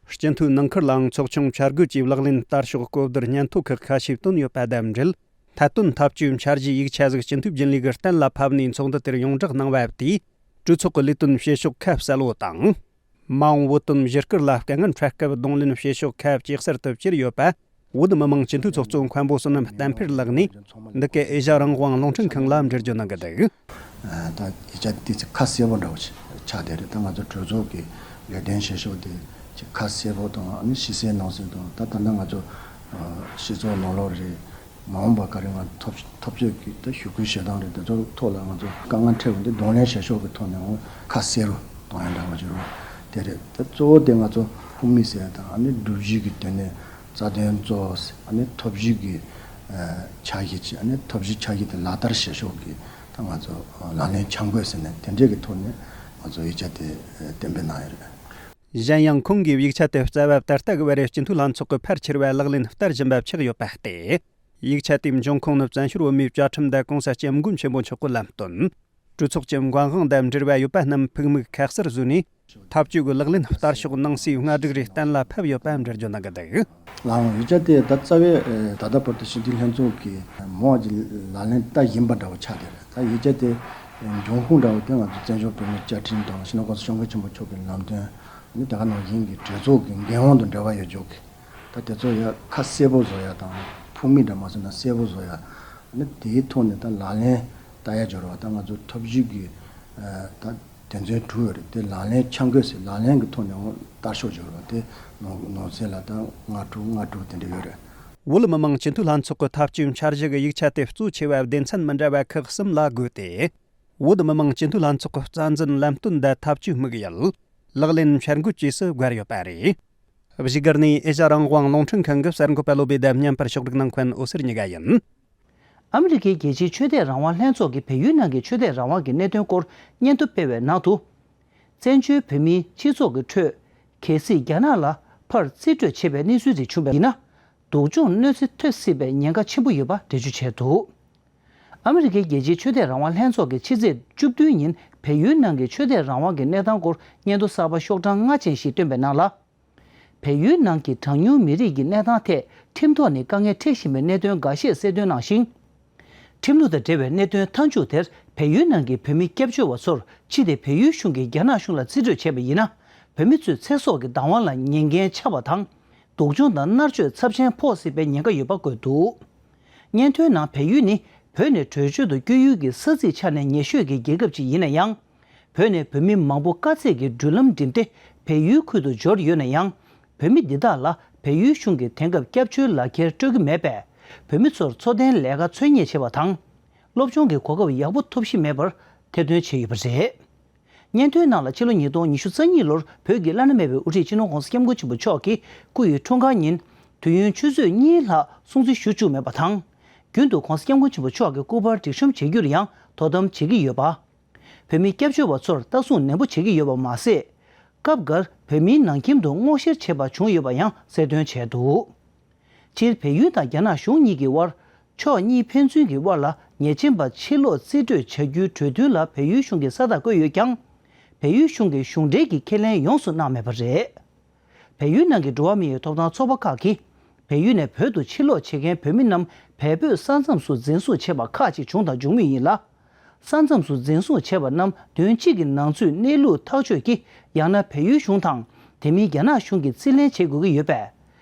སྤྱི་འཐུས་ནང་ཁུལ་ལའང་ཚོགས་ཆུང་བཅའ་སྒོ་བཅས་ལག་ལེན་བསྟར་ཕྱོགས་གོ་བསྡུར་སྙན་ཐོ་ཁག་ཁ་ཤས་བཏོན་ཡོད་པ་དང་འབྲེལ། ཐད་གཏོང་ཐབས་ཇུས་འཆར་གཞིའི་ཡིག་ཆ་ཟིག་སྤྱི་འཐུས་རྒྱུན་ལས་ཀྱིས་གཏན་ལ་ཕབ་ནས་ཚོགས་འདུ་དེར་ཡོངས་བསྒྲགས་གནང་བ་དེས། གྲོས་ཚོགས་ཀྱི་ལས་དོན་བྱེད་ཕྱོགས་ཁ་གསལ་བོ་དང་། མ་འོངས་བོད་དོན་ཞུ་སྐུལ་ལ་དཀའ་ངལ་འཕྲད་སྐབས་གདོང་ལེན་བྱེད་ཕྱོགས་ཁ་ཇེ་གསལ་དུ་གྱུར་ཡོད་པ། བོད་མི་མང་སྤྱི་འཐུས་ཚོགས་གཙོ་མཁན་པོ་བསོད་ནམས་བསྟན་འཕེལ་ལགས་ནས། འདི་གའི་ཨེ་ཤ་ཡ་རང་དབང་རླུང་འཕྲིན་ཁང་ལ་འགྲེལ་བརྗོད་གནང་གི་འདུག། ད་ཡིག་ཆ་དེ་ཚོ་ཁ་གསལ་པོ་འདྲ་བོ་ཆགས་བསྡད་རེད། ད་ང་ཚོ་གྲོས་ཚོགས་ཀྱི་ལས་དོན་བྱེད་ཕྱོགས་དེ་ཁ་གསལ་པོ་དང་། ཨ་ནི་ཕྱི་གསལ་ནང་གསལ་དང་། ད་ད་ལྟ་ང་ཚོ་སྤྱི་ཚོགས་ནང་ལོགས་རེད། མ་འོངས་པ་ག་རེ་ང་འཐབ་འཐབ་རྩོད་ཀྱི་ད་ཞུ་སྐུལ་བྱེད་སྟངས་རེད། དེ་ཚོ་ཐོག་ལ་ང་ཚོ་དཀའ་ངལ་འཕྲད་པ་འདི་གདོང་ལེན་བྱེད་ཕྱོགས་ཀྱི་ཐོག་ནས་འོ་ཁ་གསལ་རུ་གཏོང་ཡ་འདྲ་བ་ཅིག་རུ་དེ་རེད། ད་གཙོ་བོ་དེ་ང་ཚོ་ཁོངས་མི་ཟེར་ཡ་དང་། ཨ་ནི་སྒྲུབ་གཞི་གི་དོན་ནས་རྩ་དོན་གཙོ་བོ་ཟེར། ཨ་ནི་ཐབས་ཇུས་ཀྱི་འཆར་གཞི་ཅིག། ཨ་ནི་ཐབས་ཇུས་འཆར་གཞི་དེ་ལག་བསྟར་བྱེད་ཕྱོགས་ཀྱི་ད་ང་ཚོ་ལག་ལེན་འཆར་འགོད་ཟེར་ནས་དེ་འདྲས་ཀྱི་ཐོག་ནས་ང་ཚོ་ཡིག་ཆ་དེ་གཏན་འབེབས་གནང་ཡོད་རེད། གཞན་ཡང་ཁོང་གིས་ཡིག་ཆ་དེ་རྩ་བ་ད་ལྟ་གི་བར་སྤྱི་འཐུས་ལྷན་ཚོགས་ཀྱི་ཕལ་ཆེར་བ་ལག་ལེན་བསྟར་བཞིན་པ་ཆགས་ཡོད་པ་སྟེ། ཡིག་ཆ་དེའི་འབྱུང་ཁུངས་ནི་བཙན་བྱོལ་བོད་མིའི་བཅའ་ཁྲིམས་དང་གོང་ས་སྐྱབས་མགོན་ཆེན་པོ་མཆོག་གི་ལམ་སྟོན། གྲོས་ཚོགས་ཀྱི་འགན་དབང་དང་འབྲེལ་བ་ཡོད་པ་རྣམས་ཕུགས་དམིགས་ཁ་གསལ་བཟོས་ནས། ཐབས་ཇུས་ཀྱི་ལག་ལེན་བསྟར་ཕྱོགས་ནང་གསེས་སྔ་སྒྲིག་རེ་གཏན་ལ་ཕབ་ཡོད་པ་འགྲེལ་བརྗོད་གནང་གི་འདུག། ལའང་ཡིག་ཆ་དེ་ད་རྩ་བའི་ད་ལྟ་བར་དུ་སྤྱི་འཐུས་ལྷན་ཚོགས་ཀྱིས་མོ་ཨ་ཅི་ལག་ལེན་བསྟར་བཞིན་པ་འདྲ་བོ་ཆགས་བསྡད་རེད། ད་ཡིག་ཆ་དེ་འབྱུང་ཁུངས་འདྲ་བོ་དེ་ང་ཚོ་བཙན་བྱོལ་བོད་མིའི་བཅའ་ཁྲིམས་དང་། སྤྱི་ནོར་གོང་ས་སྐྱབས་མགོན་ཆེན་པོ་མཆོག་གི་ལམ་སྟོན། ཨ་ནི་དེ་ག་ནང་བཞིན་གྱི་གྲོས་ཚོགས་ཀྱི་འགན་དབང་དང་འབྲེལ་བ་ཡོད་ཕྱོགས་ཀྱི། ད་དེ་ཚོ་ཡ་ཁ་གསལ་པོ་བཟོ་ཡ་དང་། ཕུགས་དམིགས་འདྲ་མ་བཟོས་ན་གསལ་པོ་བཟོ་ཡ། ཨ་ནི་དེའི་ཐོག་ནས་ད་ལག་ལེན་བསྟར་ཡ་སྦྱོར་བ། ད་ང་ཚོ་ཐབས་ཇུས་ཀྱི་ད་དོན་ཚན་དྲུག་ཡོད་རེད། དེ་ལག་ལེན་འཆར་འགོད་ཟེར། ལག་ལེན་གྱི་ཐོག་ནས་འོ་བསྟར་ཕྱོགས་སྦྱོར་བ་དེ་ནང་ནང་གསེས་ལ་ད་ལྔ་དྲུག་ལྔ་དྲུག་དེ་འདྲ་ཡོད་རེད། བོད་མི་མང་སྤྱི་འཐུས་ལྷན་ཚོགས་ཀྱི་ཐབས་ཇུས་འཆར་གཞི་གི་ཡིག་ཆ་དེ་གཙོ་ཆེ་བ་སྡེ་ཚན་མི་འདྲ་བ་ཁག་གསུམ་ལ་བགོས་ཏེ། བོད་མི་མང་སྤྱི་འཐུས་ལྷན་ཚོགས་ཀྱི་རྩ་འཛིན་ལམ་སྟོན་དང་ཐབས་ཇུས་དམིགས་ཡུལ། ལག་ལེན་འཆར་འགོད་བཅས་སུ་བགོས་ཡོད་པ་རེད། བཞུགས་སྒར་ནས་ཨེ་ཤ་ཡ་རང་དབང་རླུང་འཕྲིན་ཁང་གི་གསར་འགོད་པ་བློ་བྷེ་དང་མཉམ་པར་ཕྱོགས་སྒྲིག་གནང་མཁན་འོད་ཟེར་གཉིས་ཀ་ཡིན། ཨ་མི་རི་ཀའི་རྒྱལ་སྤྱིའི་ཆོས་དད་རང་དབང་ལྷན་ཚོགས་ཀྱིས་བལ་ཡུལ་ནང་གི་ཆོས་དད་རང་དབང་གི་གནད་དོན་སྐོར་སྙན་ཐོ་སྤེལ་བའི་ནང་དུ། བཙན་བྱོལ་བོད་མིའི་སྤྱི་ཚོགས་ཀྱི་ཁྲོད། གལ་སྲིད་རྒྱ་ནག་ལ་ཕར་རྩིས་སྤྲོད་བྱེད་པའི་གནས་ཚུལ་དེ་བྱུང་བ་ཡིན་ན། སྡུག་སྦྱོང་གནོད་འཚེ་ཐེབས་སྲིད་པའི་ཉེན་ཁ་ཆེན་པོ་ཡོད་པ་འགྲེལ་བརྗོད་བྱས་འདུག། ཨ་མི་རི་ཀའི་རྒྱལ་སྤྱིའི་ཆོས་དད་རང་དབང་ལྷན་ཚོགས་ཀྱིས་ཕྱི་ཚེས་བཅུ་བདུན་ཉིན་བལ་ཡུལ་ནང་གི་ཆོས་དད་རང་དབང་གི་གནས་སྟངས་སྐོར་སྙན་ཐོ་གསར་པ་ཤོག་གྲངས་ལྔ་ཅན་ཞིག་བཏོན་པའི་ནང་ལ། བལ་ཡུལ་ནང་གི་གྲངས་ཉུང་མི་རིགས་ཀྱི་གནས་སྟངས་ཐད་ཁྲིམས་ཐོག་ནས་དཀའ་ངལ་འཕྲད་བཞིན་པའི་གནད་དོན་འགའ་ཤས་གསལ་སྟོན་གནང་ཞིང་། ཁྲིམས་ལུགས་དང་འབྲེལ་བའི་གནད་དོན་མཐའ་མཇུག་དེར་བལ་ཡུལ་ནང་གི་བོད་མི་སྐྱབས་བཅོལ་བ་ཚོར་ཕྱི་དེ་བལ་ཡུལ་གཞུང་གིས་རྒྱ་ནག་གཞུང་ལ་རྩིས་སྤྲོད་བྱས་པ་ཡིན་ན། བོད་མི་ཚོའི་ཚེ་སྲོག་གི་བདག་དབང་ལ་ཉེན་ཁ་ཆགས་པ་དང་། སྡུག་སྦྱོང་དང་མནར་གཅོད་ཚབས་ཆེན་ཕོག་སྲིད་པའི་ཉེན་ཁ་ཡོད་པ་བཀོད་འདུག། སྙན་ཐོའི་ནང་བལ་ཡུལ་ནི་བོད་ནས་བྲོས་བྱོལ་དུ་བསྐྱོད་ཡུལ་གྱི་ས་ཚིགས་ཆ་ནས་ཉེ་ཤོས་ཀྱི་རྒྱལ་ཁབ་ཅིག་ཡིན་ན་ཡང་། བོད་ནས་བོད་མི་མང་པོ་དཀའ་ཚེགས་ཀྱི་འགྲུལ་ལམ་འགྲིམས་ཏེ་བལ་ཡུལ་ཁུལ་དུ་འབྱོར་ཡོད་ན་ཡང་། བོད་མི་འདི་དག་ལ་བལ་ཡུལ་གཞུང་གིས་དེང་སྐབས་སྐྱབས་བཅོལ་ལག་ཁྱེར་སྤྲོད་ཀྱི་མེད་པས། བོད་མི་ཚོར་འཚོ་རྟེན་ལས་ཀ་འཚོལ་སྙེག་བྱེད་པ་དང་། སློབ་སྦྱོང་གི་གོ་སྐབས་ཡག་པོ་ཐོབ་གཞི་མེད་པར་ཐེར་འདོན་བྱས་ཡོད་པ་རེད། སྙན་ཐོའི་ནང་ལ་ཕྱི་ལོ་ཉིས་སྟོང་ཉི་ཤུ་རྩ་གཉིས་ལོར་བོད་ཀྱི་བླ་ན་མེད་པའི་དབུ་ཁྲིད་སྤྱི་ནོར་༸གོང་ས་༸སྐྱབས་མགོན་ཆེན་པོ་མཆོག་གི་སྐུ་ཡི་འཁྲུངས་སྐར་ཉིན། དུས་ཡུན་ཆུ་ཚོད་གཉིས་ལྷག་སྲུང་བརྩི་ཞུ་བཅུག་མེད་པ་དང་། རྒྱུན་དུ་༸གོང་ས་༸སྐྱབས་མགོན་ཆེན་པོ་མཆོག་གི་སྐུ་པར་སྒྲིག་གཤོམ་བྱེད་རྒྱུར་ཡང་དོ་དམ་བྱེད་ཀྱི་ཡོད་པ། བོད་མི་སྐྱབས་བཅོལ་བ་ཚོར་ལྟ་སྲུང་ནན་པོ་བྱེད་ཀྱི་ཡོད་པ་མ་ཟད། སྐབས་འགར་བོད་མིའི་ནང་ཁྱིམ་དུ་སྔོག་བཤེར་བྱས་པ་བྱུང་ཡོད་པ་ཡང་གསལ་སྟོན་བྱས་འདུག། སྤྱིར་བལ་ཡུལ་དང་རྒྱ་ནག་གཞུང་གཉིས་ཀྱི་དབར། ཕྱོགས་གཉིས་ཕན་ཚུན་གྱི་དབར་ལ་ཉེས་ཅན་པ་ཕྱིར་སློག་རྩིས་སྤྲོད་བྱ་རྒྱུའི་གྲོས་མཐུན་ལ་བལ་ཡུལ་གཞུང་གིས་ས་རྟགས་བཀོད་ཡོད་ཀྱང་། བལ་ཡུལ་གཞུང་གིས་གཞུང་འབྲེལ་གྱི་ཁས་ལེན་ཡོངས་སུ་གནང་མེད་པ་རེད། བལ་ཡུལ་ནང་གི་འགྲོ་བ་མིའི་ཐོབ་ཐང་ཚོགས་པ་ཁག་གིས། བལ་ཡུལ་ནས་བོད་དུ་ཕྱིར་སློག་བྱེད་མཁན་བོད་མི་རྣམས་བལ་བོད་ས་མཚམས་སུ་འཛིན་བཟུང་བྱས་པ་ཁག་ཅིག་བྱུང་དང་འབྱུང་མུས་ཡིན་ལ། ས་མཚམས་སུ་འཛིན་བཟུང་བྱས་པ་རྣམས་བདུན་གཅིག་གི་ནང་ཚུད་གནས་ལུགས་ཐག་གཅོད་ཀྱིས་ཡང་ན་བལ་ཡུལ་གཞུང་དང་། དེ་མིན་རྒྱ་ནག་གཞུང་གིས་རྩིས་ལེན་བྱེད་དགོས་ཀྱི་ཡོད་པས།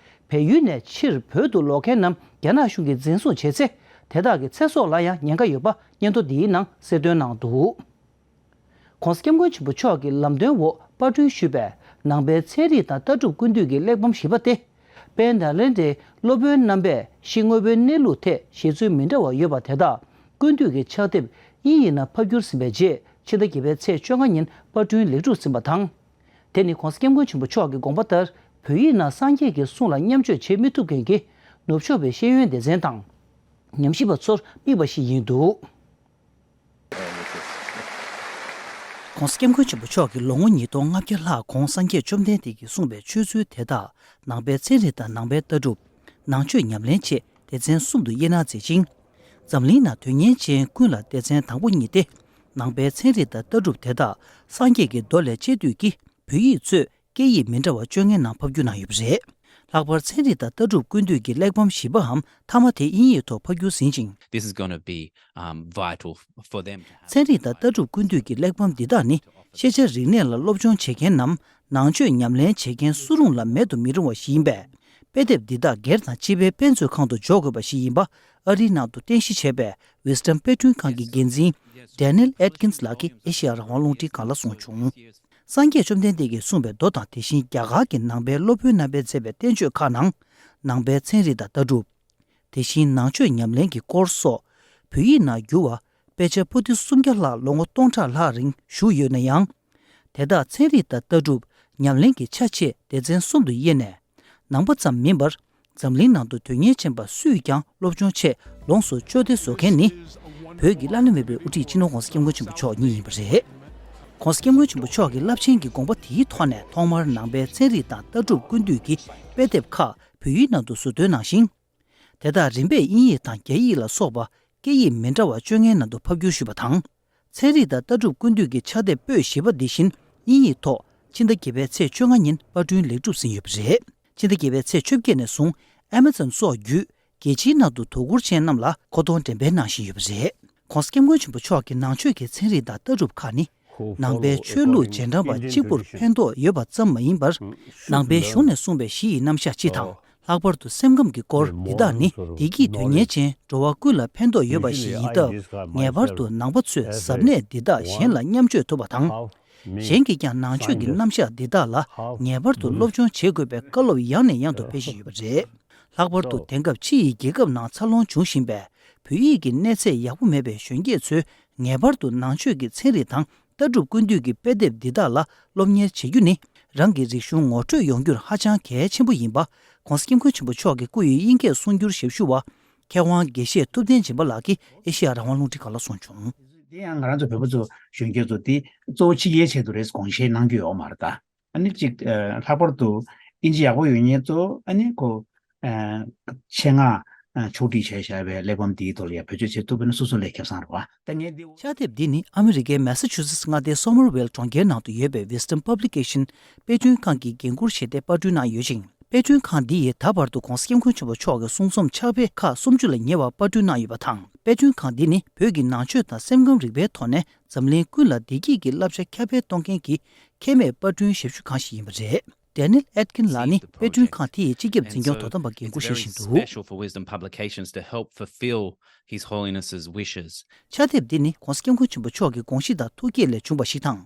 བལ་ཡུལ་ནས་ཕྱིར་བོད་དུ་ལོག་མཁན་རྣམས་རྒྱ་ནག་གཞུང་གིས་འཛིན་བཟུང་བྱས་ཚེ། དེ་དག་གི་ཚེ་སྲོག་ལ་ཡང་ཉེན་ཁ་ཡོད་པ་སྙན་ཐོ་འདིའི་ནང་གསལ་སྟོན་གནང་འདུག ྋགོང་ས་ྋསྐྱབས་མགོན་ཆེན་པོ་མཆོག་གི་ལམ་སྟོན་འོག་པར་སྐྲུན་ཞུས་པའི་ནང་པའི་ཚན་རིག་དང་ལྟ་གྲུབ་ཀུན་བཏུས་ཀྱི་གླེགས་བམ་བཞི་པ་སྟེ། དཔལ་ནཱ་ལེནྡྲའི་སློབ་དཔོན་རྣམ་པས་ཕྱི་དངོས་པོའི་གནས་ལུགས་ཐད་བཞེད་ཚུལ་མི་འདྲ་བ་ཡོད་པ་དེ་དག་ཀུན་བཏུས་ཀྱི་ཕྱག་དེབ་དབྱིན་ཡིག་ནང་ཕབ་བསྒྱུར་ཟིན་པའི་རྗེས། ཕྱི་ཟླ་བརྒྱད་པའི་ཚེས་བཅོ་ལྔ་ཉིན་པར་སྐྲུན་ལེགས་གྲུབ་ཟིན་པ་དང་། དེ་ནི་ྋགོང་ས་ྋསྐྱབས་མགོན་ཆེན་པོ་མཆོག་གི་དགོངས་པ་ལྟར། བོད་ཡིག་ནང་སངས་རྒྱས་ཀྱི་གསུང་ལ་མཉམ་སྤྱོད་བྱེད་མི་ཐུབ་མཁན་གྱི་ནུབ་ཕྱོགས་པའི་ཤེས་ཡོན་སྡེ་ཚན་དང་། ཉམས་ཞིབ་པ་ཚོར་དམིགས་པ་ཞིག་ཡིན་འདུག ྋགོང་ས་ྋསྐྱབས་མགོན་ཆེན་པོ་མཆོག་གིས་ལོ་ངོ་ཉིས་སྟོང་ལྔ་བརྒྱ་ལྷག་གོང་སངས་རྒྱས་བཅོམ་ལྡན་འདས་ཀྱིས་གསུངས་པའི་ཆོས་ཚུལ་དེ་དག་ནང་པའི་ཚན་རིག་དང་ནང་པའི་ལྟ་གྲུབ། ནང་ཆོས་ཉམས་ལེན་ཆེད་སྡེ་ཚན་གསུམ་དུ་དབྱེ་ན་མཛད་ཅིང་། འཛམ་གླིང་ནང་དོན་གཉེར་ཅན་ཀུན་ལ་སྡེ་ཚན་དང་པོ་གཉིས་ཏེ། ནང་པའི་ཚན་རིག་དང་ལྟ་གྲུབ་དེ་དག་སངས་རྒྱས་ཀྱི་མདོ་ལས་དཔྱད་བསྡུས་ཀྱིས་བོད་ཡིག་གཙོས་སྐད་ཡིག་མི་འདྲ་བ་བཅོ་ལྔའི་ནང་ཕབ་བསྒྱུར་གནང་ཡོད་པ་རེད། ལྷག་པར་ཚན་རིག་དང་ལྟ་གྲུབ་ཀུན་བཏུས་ཀྱི་གླེགས་བམ་བཞི་པའམ་མཐའ་མ་དེ་དབྱིན་ཡིག་ཐོག་ཕབ་བསྒྱུར་ཟིན་ཅིང་། This is gonna be, um, vital for them to have. ཚན་རིག་དང་ལྟ་གྲུབ་ཀུན་བཏུས་ཀྱི་གླེགས་བམ་འདི་དག་ནི་ཤེས་བྱ་རིག་གནས་ལ་སློབ་སྦྱོང་བྱེད་མཁན་ནམ་ནང་ཆོས་ཉམས་ལེན་བྱེད་མཁན་སུ་རུང་ལ་མེད་དུ་མི་རུང་བ་ཞིག་ཡིན་པས། དཔེ་དེབ་འདི་དག་སྒེར་དང་སྤྱི་པའི་དཔེ་མཛོད་ཁང་དུ་འཇོག་དགོས་པ་ཞིག་ཡིན་པ་ཨ་རིའི་ནང་དུ་རྟེན་གཞི་བྱས་པའི་Wisdom་དཔེ་སྐྲུན་ཁང་གི་འགན་འཛིན་Daniel Atkins་ལགས་ཀྱིས་ཨེ་ཤེ་ཡ་རང་དབང་རླུང་འཕྲིན་ཁང་ལ་གསུངས་བྱུང་། སངས་རྒྱས་བཅོམ་ལྡན་འདས་ཀྱིས་གསུངས་པའི་མདོ་དང་དེ་བཞིན་རྒྱ་གར་གྱི་ནང་པའི་སློབ་དཔོན་རྣམ་པས་མཛད་པའི་བསྟན་བཅོས་ཁག་ནང་། ནང་པའི་ཚན་རིག་དང་ལྟ་གྲུབ། དེ་བཞིན་ནང་ཆོས་ཉམས་ལེན་གྱི་སྐོར་སོགས་བོད་ཡིག་ནང་བསྒྱུར་བ་དཔེ་ཆ་པོ་ཏི་སུམ་བརྒྱ་ལྷག་ལོ་ངོ་སྟོང་ཕྲག་ལྷག་རིང་བཞུགས་ཡོད་ན་ཡང་། དེ་དག་ཚན་རིག་དང་ལྟ་གྲུབ་ཉམས་ལེན་གྱི་ཆ་ཆེས་སྡེ་ཚན་གསུམ་དུ་དབྱེ་ནས། ནང་པ་ཙམ་མིན་པར། འཛམ་གླིང་ནང་དུ་དོན་གཉེར་ཅན་པ་སུས་ཀྱང་སློབ་སྦྱོང་ཆེད་ལོངས་སུ་སྤྱོད་བདེ་བཟོ་མཁན་ནི། བོད་ཀྱི་བླ་ན་མེད་པའི་དབུ་ཁྲིད་སྤྱི་ནོར་༧གོང་ས་༧སྐྱབས་མགོན་ཆེན་པོ་མཆོག་ཉིད་ཡིན་པ་རེད། ༧གོང་ས་༧སྐྱབས་མགོན་ཆེན་པོ་མཆོག་གི་རླབས་ཆེན་གྱི་དགོངས་པ་དེའི་ཐོག་ནས་ཐོག་མར་ནང་པའི་ཚན་རིག་དང་ལྟ་གྲུབ་ཀུན་བཏུས་ཀྱི་དཔེ་དེབ་ཁག་བོད་ཡིག་ནང་དུ་བཟོ་འདོན་གནང་ཞིང་། དེ་དག་རིམ་པས་དབྱིན་ཡིག་དང་རྒྱ་ཡིག་ལ་སོགས་པ་སྐད་ཡིག་མི་འདྲ་བ་བཅོ་ལྔའི་ནང་དུ་ཕབ་བསྒྱུར་ཞུས་པ་དང་། ཚན་རིག་དང་ལྟ་གྲུབ་ཀུན་བཏུས་ཀྱི་ཕྱག་དེབ་པོད་བཞི་པ་འདི་བཞིན་དབྱིན་ཡིག་ཐོག་ཕྱི་ཟླ་བརྒྱད་པའི་ཚེས་བཅོ་ལྔ་ཉིན་པར་སྐྲུན་ལེགས་གྲུབ་ཟིན་ཡོད་པ་རེད། ཕྱི་ཟླ་བརྒྱད་པའི་ཚེས་བཅོ་བརྒྱད་ནས་བཟུང་Amazon་སོགས་བརྒྱུད་རྒྱལ་སྤྱིའི་ནང་དུ་དོ་ཁུར་ཅན་རྣམས་ལ་མཁོ་གཏོང་འགྲེམས་སྤེལ་གནང་བཞིན་ཡོད་པ་རེད། ྋགོང་ས་ྋསྐྱབས་མགོན་ཆེན་པོ་མཆོག་གི་ནང་ཆོས་ཀྱི་ཚན་རིག་དང་ལྟ་གྲུབ་ཁག་ནི། ནང་པའི་ཆོས་ལུགས་རྗེས་འབྲང་པ་གཅིག་པུར་ཕན་ཐོགས་ཡོད་པ་ཙམ་མ་ཡིན་པར། ནང་པའི་གཞུང་ནས་གསུངས་པའི་གཞི་ཡི་རྣམ་གཞག་སྤྱི་དང་། ལྷག་པར་དུ་སེམས་ཁམས་ཀྱི་སྐོར་འདི་དག་ནི་བདེ་སྐྱིད་དོན་གཉེར་ཅན་འགྲོ་བ་ཀུན་ལ་ཕན་ཐོགས་ཡོད་པ་ཞིག་ཡིན་སྟབས། ངེས་པར་དུ་ནང་པ་ཚོས་ཟབ་གནད་འདི་དག་གཞན་ལ་མཉམ་སྤྱོད་ཐུབ་པ་དང་། གཞན་གྱིས་ཀྱང་ནང་ཆོས་ཀྱི་རྣམ་གཞག་འདི་དག་ལ་ངེས་པར་དུ་སློབ་སྦྱོང་བྱེད་དགོས་པའི་བཀའ་སློབ་ཡང་ནས་ཡང་དུ་སྤེལ་བཞིན་ཡོད་པ་རེད། ལྷག་པར་དུ་དེང་སྐབས་ཕྱི་ཡི་རྒྱལ་ཁབ་ནང་འཚར་ལོངས་འབྱུང་བཞིན་པའི་བོད་ཡིག་གི་གནས་ཚད་ཡག་པོ་མེད་པའི་གཞོན་སྐྱེས་ཚོས་ངེས་པར་དུ་ནང་ཆོས་ཀྱི་ཚན་རིག་དང་ལྟ་གྲུབ་ཀུན་བཏུས་ཀྱི་དཔེ་དེབ་འདི་དག་ལ་སློབ་གཉེར་བྱེད་རྒྱུ་ནི། རང་གི་རིག་གཞུང་ངོ་སྤྲོད་ཡོང་རྒྱུར་ཧ་ཅང་གལ་ཆེན་པོ་ཡིན་པ། ྋགོང་ས་ྋསྐྱབས་མགོན་ཆེན་པོ་མཆོག་གིས་སྐུ་ཡི་དབྱིན་སྐད་གསུང་སྒྱུར་ཞབས་ཞུ་བ། མཁས་དབང་དགེ་བཤེས་ཐུབ་བསྟན་སྦྱིན་པ་ལགས་ཀྱིས་ཨེ་ཤེ་ཡ་རང་དབང་རླུང་འཕྲིན་ཁང་ལ་གསུངས་བྱུང་། དེ་ཡང་ང་རང་ཚོ་བོད་པ་ཚོ་གཞོན་སྐྱེས་ཚོ་དེ་གཙོ་བོ་ཕྱི་རྒྱལ་ཆེད་དུ་རེད་དགོངས་བཞེས་གནང་རྒྱུ་ཡོད་མ་རེད་ད། ཨ་ནི་གཅིག་ཨ་ལྷག་པར་དུ་ཨིན་ཇི་ཡག་པོ་ཡོད་མཁན་ཚོ་ཨ་ནི་ཁོ་ཨ་ཆེད་མངགས་ཨ་ཕྱོགས་སྒྲིག་བྱས་བཞག་པའི་གླེགས་བམ་འདིའི་ཐོག་ལ་ཡང་བེད་སྤྱོད་བྱེད་ཐུབ་པ་ན་སོ་སོ་ལས་ཁེ་བཟང་རེད་བ། ད་ངས་འདི། ཕྱག་དེབ་འདི་ནི་ཨ་མི་རི་ཀའི་མེ་ས་ཆུ་སེ་ཊི་མངའ་སྡེའི་སོ་མར་ཝེལ་གྲོང་ཁྱེར་ནང་དུ་ཡོད་པའི་Wisdom Publication་དཔེ་སྐྲུན་ཁང་གིས་འགན་འཁུར་བཞེས་ཏེ་པར་སྐྲུན་གནང་ཡོད་ཅིང་། དཔེ་སྐྲུན་ཁང་འདི་ཡིས་ད་བར་དུ་༧གོང་ས་༧སྐྱབས་མགོན་ཆེན་པོ་མཆོག་གི་གསུང་རྩོམ་ཕྱག་དཔེ་ཁག་སུམ་ཅུ་ལ་ཉེ་བ་པར་སྐྲུན་གནང་ཡོད་པ་དང་། དཔེ་སྐྲུན་ཁང་འདི་ནི་བོད་ཀྱི་ནང་ཆོས་དང་སེམས་ཁམས་རིག་པའི་ཐོག་ནས་འཛམ་གླིང་ཀུན་ལ་བདེ་སྐྱིད་ཀྱི་བསླབ་བྱ་ཁྱབ་སྤེལ་གཏོང་མཁན་གྱི་ཁེ་མེད་པར་སྐྲུན་ཞབས་ཞུ་ཁང་ཞིག་ཡིན་པ་རེད། Daniel Atkins་ལགས་ནི་དཔེ་སྐྲུན་ཁང་དེ་ཡི་སྤྱི་ཁྱབ་འཛིན་སྐྱོང་དོ་དམ་པ་འགན་འཁུར་བཞེས་བཞིན་འདུག Special for Wisdom Publications to help fulfill His Holiness's wishes. ཕྱག་དེབ་འདི་ནི་༧གོང་ས་༧སྐྱབས་མགོན་ཆེན་པོ་མཆོག་གི་དགོངས་གཞི་དང་ཐུགས་བསྐྱེད་ལས་བྱུང་བ་ཞིག་དང་།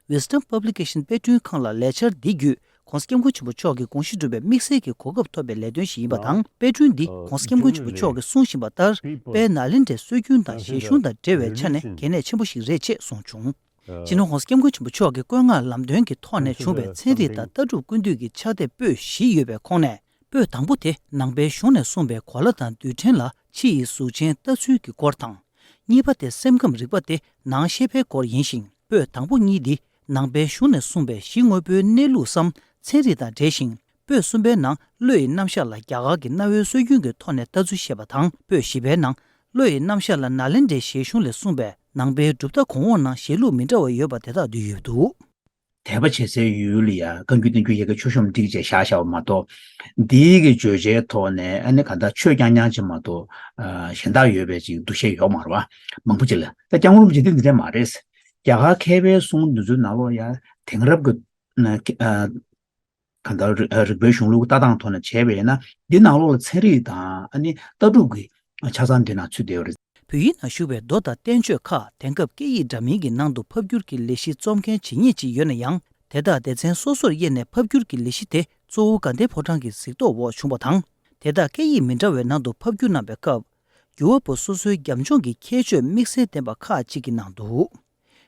Wisdom Publication་དཔེ་སྐྲུན་ཁང་ལ་ལས་འཆར་འདི་བརྒྱུད་༧གོང་ས་༧སྐྱབས་མགོན་ཆེན་པོ་མཆོག་གི་དགོངས་གཞི་སྒྲུབ་པའི་དམིགས་བསལ་གྱི་གོ་སྐབས་ཐོབ་པའི་ལས་དོན་ཞིག་ཡིན་པ་དང་། དཔེ་སྐྲུན་འདི་༧གོང་ས་༧སྐྱབས་མགོན་ཆེན་པོ་མཆོག་གིས་གསུང་བཞིན་པ་ལྟར་དཔལ་ནཱ་ལེནྡྲའི་སྲོལ་རྒྱུན་དང་བཞེད་གཞུང་དང་འབྲེལ་བའི་ཆ་ནས་གལ་གནད་ཆེན་པོ་ཞིག་རེད་ཅེས་གསུངས་བྱུང་། སྤྱི་ནོར་༧གོང་ས་༧སྐྱབས་མགོན་ཆེན་པོ་མཆོག་གི་བཀོད་མངགས་ལམ་སྟོན་གྱི་ཐོག་ནས་བྱུང་བའི་ཚན་རིག་དང་ལྟ་གྲུབ་ཀུན་བཏུས་ཀྱི་ཕྱག་དེབ་པོད་བཞི་ཡོད་པའི་ཁོངས་ནས། པོད་དང་པོ་དེ་ནང་པའི་གཞུང་ནས་གསུངས་པའི་གོ་ལ་དང་རྡུལ་ཕྲན་ལ་ཕྱི་ཡི་གཟུགས་ཅན་ལྟ་ཚུལ་གྱི་སྐོར་དང་། གཉིས་པ་དེ་སེམས་ཁམས་རིག་པ་སྟེ་ནང་ཤེས་པའི་སྐོར་ཡིན་ཞིང་། པོད་དང་པོ་གཉིས་འདི་ནང་པའི་གཞུང་ནས་གསུངས་པའི་གཞི་དངོས་པོའི་གནས་ལུགས་སམ་ཚན་རིག་དང་འབྲེལ་ཞིང་། པོད་གསུམ་པའི་ནང་བློ་ཡི་རྣམ་གཞག་ལ་རྒྱ་གར་གྱི་གནའ་བོའི་སྲོལ་རྒྱུན་གྱི་ཐོག་ནས་ལྟ་ཚུལ་བཤད་པ་དང་། པོད་བཞི་པའི་ནང་བློ་ཡི་རྣམ་གཞག་ལ་ནཱ་ལེནྡྲའི་བཞེད་གཞུང་ལས་གསུངས་པའི་ནང་པའི་གྲུབ་མཐའ་གོང་འོག་ནང་བཞེད་ལུགས་མི་འདྲ་བ་ཡོད་པ་དེ་དག་འདུས་ཡོད་འདུག་དད་པ་བྱེད་སའི་ཡུལ་ལ་ཡ་བཀའ་འགྱུར་བསྟན་འགྱུར་ཡལ་ག་མཆོད་བཤམས་བསྒྲིགས་བྱས་བཞག་བཞག་པ་མ་གཏོགས། འདིའི་གི་བརྗོད་བྱའི་ཐོག་ནས་ཨ་ནི་ག་ད་ཆོས་རྐྱང་རྐྱང་ཅིག་མ་གཏོགས་ཨ་གཞན་དག་ཡོད་པའི་ཅིག་འདུ་ཤེས་ཡོད་མ་རེད་བ། མང་པོ་ཅིག་ལ། ད་སྐྱབས་མགོན་རིན་པོ་ཆེ་འདི་འདི་འདྲ་མ་རེད། རྒྱ་གར་མཁས་པའི་གསུང་འདི་ཚོའི་ནང་ལོགས་ཡ་དེང་རབས་ཀྱི་ཨ་ག་ད་རིག་པའི་གཞུང་ལུགས་ལྟ་སྟངས་ཐོག་ནས་བྱས་པ་ཡིན་ན། འདི་ནང་ལོགས་ལ་ཚན་རིག་དང་ཨ་ནི་ལྟ་གྲུབ་ཀྱི་ཆ་ཚང་འདི་ནང་ཚུད་བསྡད་ཡོད་རེད། བོད་ཡིག་ནང་བཞུགས་པའི་མདོ་དང་བསྟན་བཅོས་ཁག་དེང་སྐབས་སྐད་ཡིག་འདྲ་མིན་གྱི་ནང་དུ་ཕབ་བསྒྱུར་གྱི་ལས་གཞི་རྩོམ་མཁན་ཇི་སྙེད་ཅིག་ཡོད་ན་ཡང་། དེ་དག་སྡེ་ཚན་སོ་སོར་དབྱེ་ནས་ཕབ་བསྒྱུར་གྱི་ལས་གཞི་དེ་གཙོ་བོ་དགའ་ལྡན་ཕོ་བྲང་གི་གཟིགས་རྟོག་འོག་བྱུང་བ་དང་། དེ་དག་སྐད་ཡིག་མི་འདྲ་བའི་ནང་དུ་ཕབ་བསྒྱུར་གནང་བའི་སྐབས། འགྱུར་བ་པོ་སོ་སོའི་རྒྱབ་ལྗོངས་ཀྱི་ཁྱད་ཆོས་དམིགས་བསལ་ལྡན་པ་ཁག་ཅིག་གི་ནང་དུ།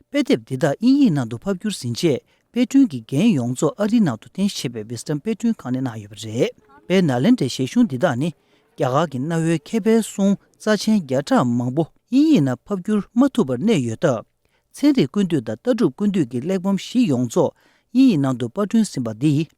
དཔེ་དེབ་འདི་དག་དབྱིན་ཡིག་ནང་དུ་ཕབ་བསྒྱུར་ཟིན་རྗེས། དཔེ་སྐྲུན་གྱི་འགན་ཡོངས་རྫོགས་ཨ་རིའི་ནང་དུ་རྟེན་གཞི་བྱས་པའི་ཝེ་སི་ཊོན་དཔེ་སྐྲུན་ཁང་ནས་གནང་ཡོད་པ་རེད། དཔེར་ན་ལེན་དྲའི་བཞེད་གཞུང་འདི་དག་ནི། རྒྱ་གར་གྱི་གནའ་བོའི་མཁས་པའི་གསུང་རྩ་ཆེན་བརྒྱ་ཕྲག་མང་པོ་དབྱིན་ཡིག་ནང་ཕབ་བསྒྱུར་མ་ཐུབ་པར་གནས་ཡོད་སྟབས། ཚན་རིག་ཀུན་བཏུས་དང་ལྟ་གྲུབ་ཀུན་བཏུས་ཀྱི་གླེགས་བམ་བཞི་ཡོངས་རྫོགས་དབྱིན་ཡིག་ནང་དུ་པར་སྐྲུན་ཟིན་པ་འདིས།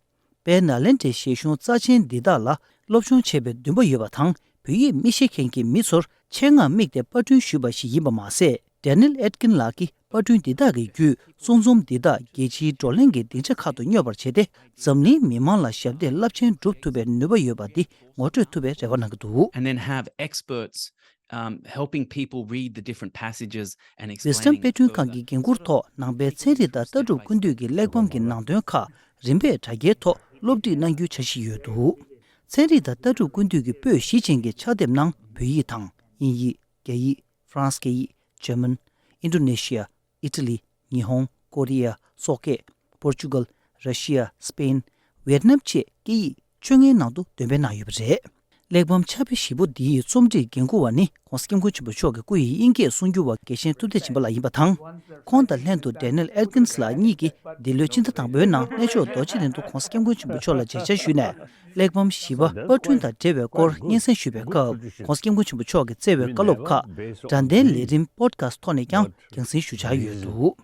དཔལ་ནཱ་ལེནྡྲའི་བཞེད་གཞུང་རྩ་ཆེན་འདི་དག་ལ་སློབ་སྦྱོང་བྱེད་པའི་འདུན་པ་ཡོད་པ་དང་། བོད་ཡིག་མི་ཤེས་མཁན་གྱི་མི་ཚོར་ཆེད་མངགས་དམིགས་ཏེ་པར་སྐྲུན་ཞུས་པ་ཞིག་ཡིན་པ་མ་ཟད། ཌེ་ནེལ་ཨེཊ་ཀིན་ལགས་ཀྱིས་པར་སྐྲུན་འདི་དག་གི་བརྒྱུད། གསུང་རྩོམ་འདི་དག་རྒྱལ་སྤྱིའི་བགྲོ་གླེང་གི་སྡིངས་ཆ་ཁག་ཏུ་སྙོབ་པར་བྱས་ཏེ། འཛམ་གླིང་མི་མང་ལ་ཞབས་འདེགས་རླབས་ཆེན་སྒྲུབ་ཐུབ་པའི་ནུས་པ་ཡོད་པ་འདི་ངོ་སྤྲོད་ཐུབ་པའི་རེ་བ་གནང་གི་འདུག། And then have experts, um, helping people read the different passages and explaining it further. ཝེ་སི་ཊོན་དཔེ་སྐྲུན་ཁང་གི་འགན་འཁུར་ཐོག་ནང་པའི་ཚན་རིག་དང་ལྟ་གྲུབ་ཀུན་བཏུས་ཀྱི་གླེགས་བམ་གྱི་ནང་དོན་ཁག་རིམ་པས་དྲ་རྒྱའི་ཐོག་སློབ་ཁྲིད་གནང་རྒྱུའི་འཆར་གཞི་ཡོད་འདུག། ཚན་རིག་དང་ལྟ་གྲུབ་ཀུན་བཏུས་ཀྱི་པོད་བཞི་ཅན་གྱི་ཕྱག་དེབ་ནང་བོད་ཡིག་དང་། དབྱིན་ཡིག། རྒྱ་ཡིག། ཧྥ་རན་སི་སྐད་ཡིག། འཇར་མན། ཨིན་ཌོ་ནེ་ཤི་ཡ། ཨི་ཊ་ལི། ཉི་ཧོང་། ཀོ་རི་ཡ། སོག་སྐད། པོར་ཅུ་གལ། ར་ཤི་ཡ། སི་པེན། ཝེ་ཏི་ནམ་བཅས་སྐད་ཡིག་བཅོ་ལྔའི་ནང་དུ་འདོན་སྤེལ་གནང་ཡོད་པ་རེད། གླེགས་བམ་ཕྱག་དཔེ་བཞི་པོ་འདིའི་རྩོམ་སྒྲིག་འགན་འཁུར་བ་ནི་༸གོང་ས་༸སྐྱབས་མགོན་ཆེན་པོ་མཆོག་གི་སྐུ་ཡི་དབྱིན་སྐད་གསུང་སྒྱུར་བ་དགེ་བཤེས་ཐུབ་བསྟན་སྦྱིན་པ་ལགས་ཡིན་པ་དང་། ཁོང་དང་ལྷན་དུ་ཌེ་ནེལ་ཨེཊ་ཀིན་སི་ལགས་གཉིས་ཀྱིས་འདི་ལོའི་ཕྱི་ཟླ་དང་པོའི་ནང་གནས་མཆོག་རྡོ་རྗེ་གདན་དུ་༸གོང་ས་༸སྐྱབས་མགོན་ཆེན་པོ་མཆོག་ལ་མཇལ་བཅར་ཞུས་ནས། གླེགས་བམ་བཞི་པ་པར་སྐྲུན་དང་འབྲེལ་བའི་སྐོར་སྙན་སེང་ཞུས་པའི་སྐབས། ༸གོང་ས་༸སྐྱབས་མགོན་ཆེན་པོ་མཆོག་གིས་བསྩལ་བའི་བཀའ་སློབ་ཁག་དྲ་བདེན་ལས་རིམ་པོ་ཌི་ཁ་སི་ཊི་ཐོག་ནས་ཀྱང་རྒྱང་སྲིང་ཞུ་འཆར་ཡོད་འདུག།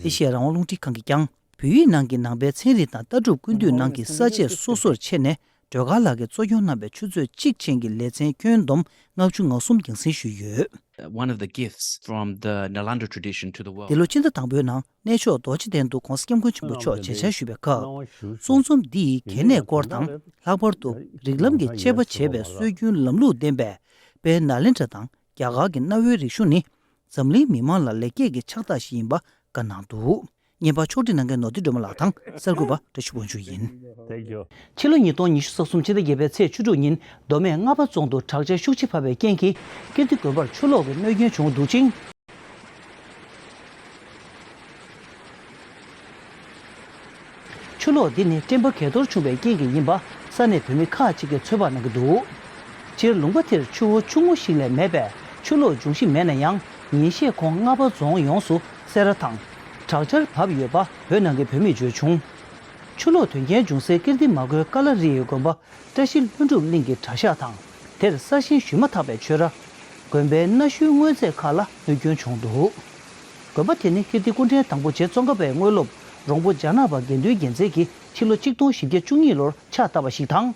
ཨེ་ཤེ་ཡ་རང་དབང་རླུང་འཕྲིན་ཁང་གིས་ཀྱང་། བོད་ཡིག་ནང་གི་ནང་པའི་ཚན་རིག་དང་ལྟ་གྲུབ་ཀུན་བཏུས་ནང་གི་ས་བཅད་སོ་སོར་ཕྱེ་ནས། སྒྲོལ་དཀར་ལགས་ཀྱིས་གཙོ་སྐྱོང་གནང་བའི་ཆུ་ཚོད་གཅིག་ཅན་གྱི་ལེ་ཚན་ཁྱོན་བསྡོམས་ལྔ་བཅུ་ང་གསུམ་རྒྱང་སྲིང་ཞུས་ཡོད། One of the gifts from the Nalanda tradition to the world. འདི་ལོ་ཕྱི་ཟླ་དང་པོའི་ནང་གནས་མཆོག་རྡོ་རྗེ་གདན་དུ་༸གོང་ས་༸སྐྱབས་མགོན་ཆེན་པོ་མཆོག་མཇལ་བཅར་ཞུས་པའི་སྐབས། གསུང་རྩོམ་འདི་ཡི་གལ་གནད་སྐོར་དང་། ལྷག་པར་དུ་རིགས་ལམ་གྱི་དཔྱད་པ་བྱེད་པའི་སྲོལ་རྒྱུན་ལམ་ལུགས་ལྡན་པའི་དཔལ་ནཱ་ལེནྡྲ་དང་རྒྱ་གར་གྱི་གནའ་བོའི་རིག་གཞུང་ནི། འཛམ་གླིང་མི་མང་ལ་ལེགས་སྐྱེས་ཀྱི་ཕྱག་རྟགས་ཤིག་ཡིན་པ་བཀའ་གནང་འདུག། བརྙན་པར་ཕྱོགས་སྒྲིག་གནང་མཁན་ནོར་བདེ་སྒྲོལ་མ་ལགས་དང་གསར་འགོད་པ་བཀྲ་ཤིས་དབང་ཕྱུག་ཡིན། ཕྱི་ལོ་ཉིས་སྟོང་ཉི་ཤུ་རྩ་གསུམ་ཕྱི་ཟླ་བརྒྱད་པའི་ཚེས་བཅུ་དྲུག་ཉིན་མདོ་སྨད་རྔ་པ་རྫོང་དུ་དྲག་ཆར་ཤུགས་ཆེ་བབས་པའི་རྐྱེན་གྱིས་ཀིརྟི་དགོན་པར་ཆུ་ལོག་གི་གནོད་སྐྱོན་བྱུང་འདུག་ཅིང་། ཆུ་ལོག་འདི་ནི་སྤྲིན་པ་གས་གཏོར་བྱུང་བའི་རྐྱེན་གྱིས་ཡིན་པ་ས་གནས་བོད་མི་ཁག་ཅིག་གིས་ཚོད་དཔག་གནང་གི་འདུག། སྤྱིར་ལུང་པ་དེར་ཆུ་བོ་ཆུང་ངུ་ཞིག་ལས་མེད་པས་ཆུ་ལོག་འབྱུང་གཞི་མེད་ན་ཡང་། ཉིན་ཤས་གོང་རྔ་པ་རྫོང་ཡོངས་སུ་སེར་བ་དང་། དྲག་ཆར་བབས་ཡོད་པ་བོད་ནང་གི་བོད་མིས་བརྗོད་བྱུང་། ཆུ་ལོག་དོན་རྐྱེན་འབྱུང་སའི་ཀིརྟི་མ་དགོན་ཀ་ལ་རི་ཡའི་དགོན་པ་བཀྲ་ཤིས་ལྷུན་གྲུབ་གླིང་གི་གྲྭ་ཤག་དང་། དེར་གསར་ཞེངས་ཞུས་མ་ཐག་པའི་ཆོས་ར། དགོན་པའི་གནའ་ཤུལ་དངོས་རྫས་ཁག་ལ་གནོད་སྐྱོན་བྱུང་འདུག། དགོན་པ་དེ་ནི་ཀིརྟི་སྐུ་ཕྲེང་དང་པོ་རྗེ་ཙོང་ཁ་པའི་དངོས་སློབ་རོང་པོ་ལྗང་ནག་པ་དགེ་འདུན་རྒྱལ་མཚན་གྱིས་ཕྱི་ལོ་གཅིག་སྟོང་བཞི་བརྒྱ་བཅུ་གཉིས་ལོར་ཕྱག་བཏབ་པ་ཞིག་དང་།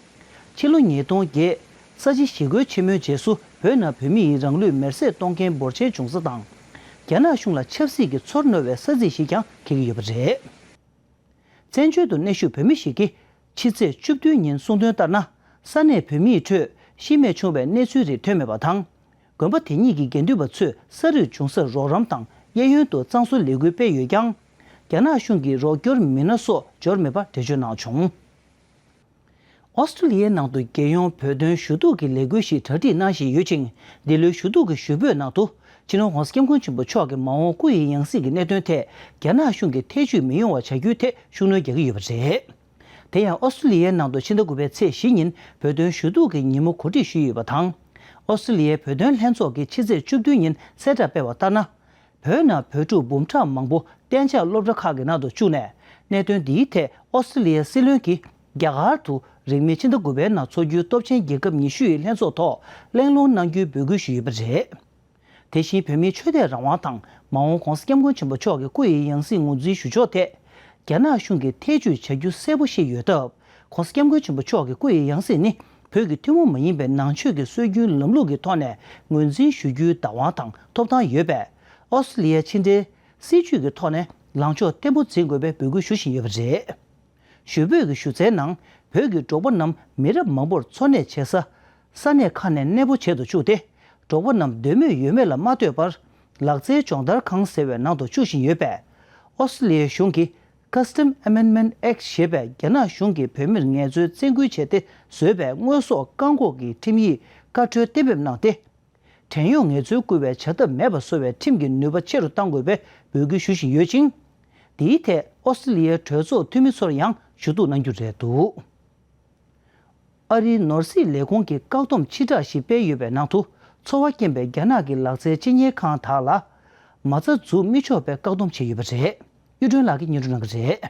ཕྱི་ལོ་ཉིས་སྟོང་བརྒྱད། ས་བྱི་ཞི་རྒོལ་ཆེན་མོའི་རྗེས་སུ་བོད་ནང་བོད་མི་ཡིས་རང་ལུས་མེར་སྲེག་གཏོང་མཁན་འབོར་ཆེན་བྱུང་ས་དང་། རྒྱ་ནག་གཞུང་ལ་ཆབ་སྲིད་ཀྱི་ཚོར་རྣོ་བའི་ས་ཚིགས་ཤིག་ཀྱང་འཁེལ་གྱི་ཡོད་པ་རེད། བཙན་བྱོལ་དུ་གནས་བཞུགས་བོད་མི་ཞིག་གིས་ཕྱི་ཚེས་བཅུ་བདུན་ཉིན་གསུངས་དོན་ལྟར་ན། ས་གནས་བོད་མིའི་ཁྲོད་ཤི་རྨས་བྱུང་བའི་གནས་ཚུལ་རིགས་ཐོན་མེད་པ་དང་། དགོན་པ་དེ་གཉིས་ཀྱི་དགེ་འདུན་པ་ཚོས་ས་རུད་བྱུང་སར་རོགས་རམ་དང་གཡས་གཡོན་དུ་གཙང་བཟོ་ལས་འགུལ་སྤེལ་ཡོད་ཀྱང་། རྒྱ་ནག་གཞུང་གིས་རོགས་སྐྱོར་མི་སྣ་སོགས་འབྱོར་མེད་པ་འགྲེལ་བརྗོད་གནང་བྱུང་། ཨོ་སི་ཀྲི་ལི་ཡའི་ནང་དུ་རྒྱལ་ཡོངས་བོད་དོན་ཞུ་གཏུག་གི་ལས་འགུལ་ཞིག་གྲ་སྒྲིག་གནང་བཞིན་ཡོད་ཅིང་། འདི་ལོའི་ཞུ་གཏུག་གི་ཞུ་འབོད་ནང་དུ། སྤྱི་ནོར་༸གོང་ས་༸སྐྱབས་མགོན་ཆེན་པོ་མཆོག་གི་མ་འོངས་སྐུ་ཡི་ཡང་སྲིད་ཀྱི་གནད་དོན་ཐད། རྒྱ་ནག་གཞུང་གིས་ཐེ་བྱུས་མི་ཡོང་བ་བྱ་རྒྱུའི་ཐད་ཤུགས་སྣོན་རྒྱག་གི་ཡོད་པ་རེད། དེ་ཡང་ཨོ་སི་ཀྲི་ལི་ཡའི་ནང་དུ་ཕྱི་ཟླ་དགུ་པའི་ཚེས་བཞི་ཉིན་བོད་དོན་ཞུ་གཏུག་གི་ཉིན་མོ་གོ་སྒྲིག་ཞུས་ཡོད་པ་དང་། ཨོ་སི་ཀྲི་ལི་ཡའི་བོད་དོན་ལྷན་ཚོགས་ཀྱིས་ཕྱི་ཚེས་བཅུ་བདུན་ཉིན་གསལ་བསྒྲགས་སྤེལ་བ་ལྟར་ན། བོད་ནང་བོད་ཕྲུག་འབུམ་ཕྲག་མང་པོ་གཏན་འཇགས་སློབ་གྲྭ་ཁག་གི་ནང་དུ་བཅུག་ནས། གནད་དོན་འདིའི་ཐད་ཨོ་སི་ཀྲི་ལི་ཡའི་སྲིད་བློན་གྱིས་རྒྱ་གར་དུ་རིང་མིན་ཕྱི་ཟླ་དགུ་པའི་ནང་འཚོགས་རྒྱུའི་སྟོབས་ཆེན་རྒྱལ་ཁབ་ཉི་ཤུ་ཡི་ལྷན་ཚོགས་ཐོག་གླེང་སློང་གནང་རྒྱུའི་འབོད་སྐུལ་ཞུས་ཡོད་པ་རེད། དེ་བཞིན་བོད་མིའི་ཆོས་དད་རང་དབང་དང་མ་འོངས་༸གོང་ས་༸སྐྱབས་མགོན་ཆེན་པོ་མཆོག་གི་སྐུ་ཡི་ཡང་སྲིད་ངོས་འཛིན་ཞུ་ཕྱོགས་ཐད། རྒྱ་ནག་གཞུང་གིས་ཐེ་བྱུས་བྱ་རྒྱུ་གསལ་པོ་བཤད་ཡོད་སྟབས། ༸གོང་ས་༸སྐྱབས་མགོན་ཆེན་པོ་མཆོག་གི་སྐུ་ཡི་ཡང་སྲིད་ནི་བོད་ཀྱི་ཐུན་མོང་མ་ཡིན་པའི་ནང་ཆོས་ཀྱི་སྲོལ་རྒྱུན་ལམ་ལུགས་ཀྱི་ཐོག་ནས་ངོས་འཛིན་ཞུ་རྒྱུའི་བདག་དབང་དང་ཐོབ་ཐང་ཡོད་པས། ཨོ་སི་ཀྲི་ལི་ཡའི་ཕྱི་འབྲེལ་སྲིད་བྱུས་ཀྱི་ཐོག་ནས་ ལངས་ཕྱོགས་བརྟན་པོ་འཛིན་དགོས་པའི་འབོད་སྐུལ་ཞུ་བཞིན་ཡོད་པ་རེད། ཞུ་འབོད་ཀྱི་ཞུ་ཚན་ནང་བོད་ཀྱི་འབྲོག་པ་རྣམས་མི་རབས་མང་པོར་འཚོ་གནས་བྱེད་ས། ས་གནས་ཁག་ནས་གནས་སྤོ་བྱེད་དུ་བཅུག་སྟེ། འབྲོག་པ་རྣམས་འདོད་མོས་ཡོད་མེད་ལ་མ་ལྟོས་པར། ལག་རྩལ་སྦྱོང་བརྡར་ཁང་ཟེར་བའི་ནང་དུ་བཅུག་བཞིན་ཡོད་པས། ཨོ་སི་ཀྲི་ལི་ཡའི་གཞུང་གིས་Custom Amendment Act ཞེས་པའི་རྒྱ་ནག་གཞུང་གིས་བོད་མིར་ངལ་རྩོལ་བཙན་སྐུལ་བྱས་ཏེ་བཟོས་པའི་དངོས་ཟོག་བཀག་འགོག་གི་ཁྲིམས་ཡིག་བཀའ་འཁྲོལ་གཏན་འབེབས་གནང་སྟེ། བྲན་གཡོག་ངལ་རྩོལ་བསྐུལ་བའི་བྱ་ཐབས་མེད་པ་བཟོ་བའི་ཁྲིམས་ཀྱི་ནུས་པ་ཆེ་རུ་གཏང་དགོས་པའི་འབོད་སྐུལ་ཞུ་བཞིན་ཡོད་ཅིང་། འདིའི་ཐད་ཨོ་སི་ཀྲི་ལི་ཡའི་གྲོས་ཚོགས་འཐུས་མི་ཚོར་ཡང་ཞུ་གཏུག་གནང་རྒྱུ་རེད་འདུག་ཨ་རིའི་ནོར་སྲིད་ལས་ཁུངས་ཀྱིས་བཀག་སྡོམ་ཕྱིར་བསྒྲགས་ཤིག་སྤེལ་ཡོད་པའི་ནང་དུ། འཚོ་བ་སྐྱེལ་བའི་རྒྱ་ནག་གི་ལག་རྩལ་སྤྱི་གཉེར་ཁང་དག་ལ་མ་རྩ་འཛུགས་མི་ཆོག་པའི་བཀག་སྡོམ་བྱས་ཡོད་པ་རེད། གཡུ་སྒྲོན་ལགས་ཀྱིས་སྙན་སྒྲོན་གནང་གི་རེད།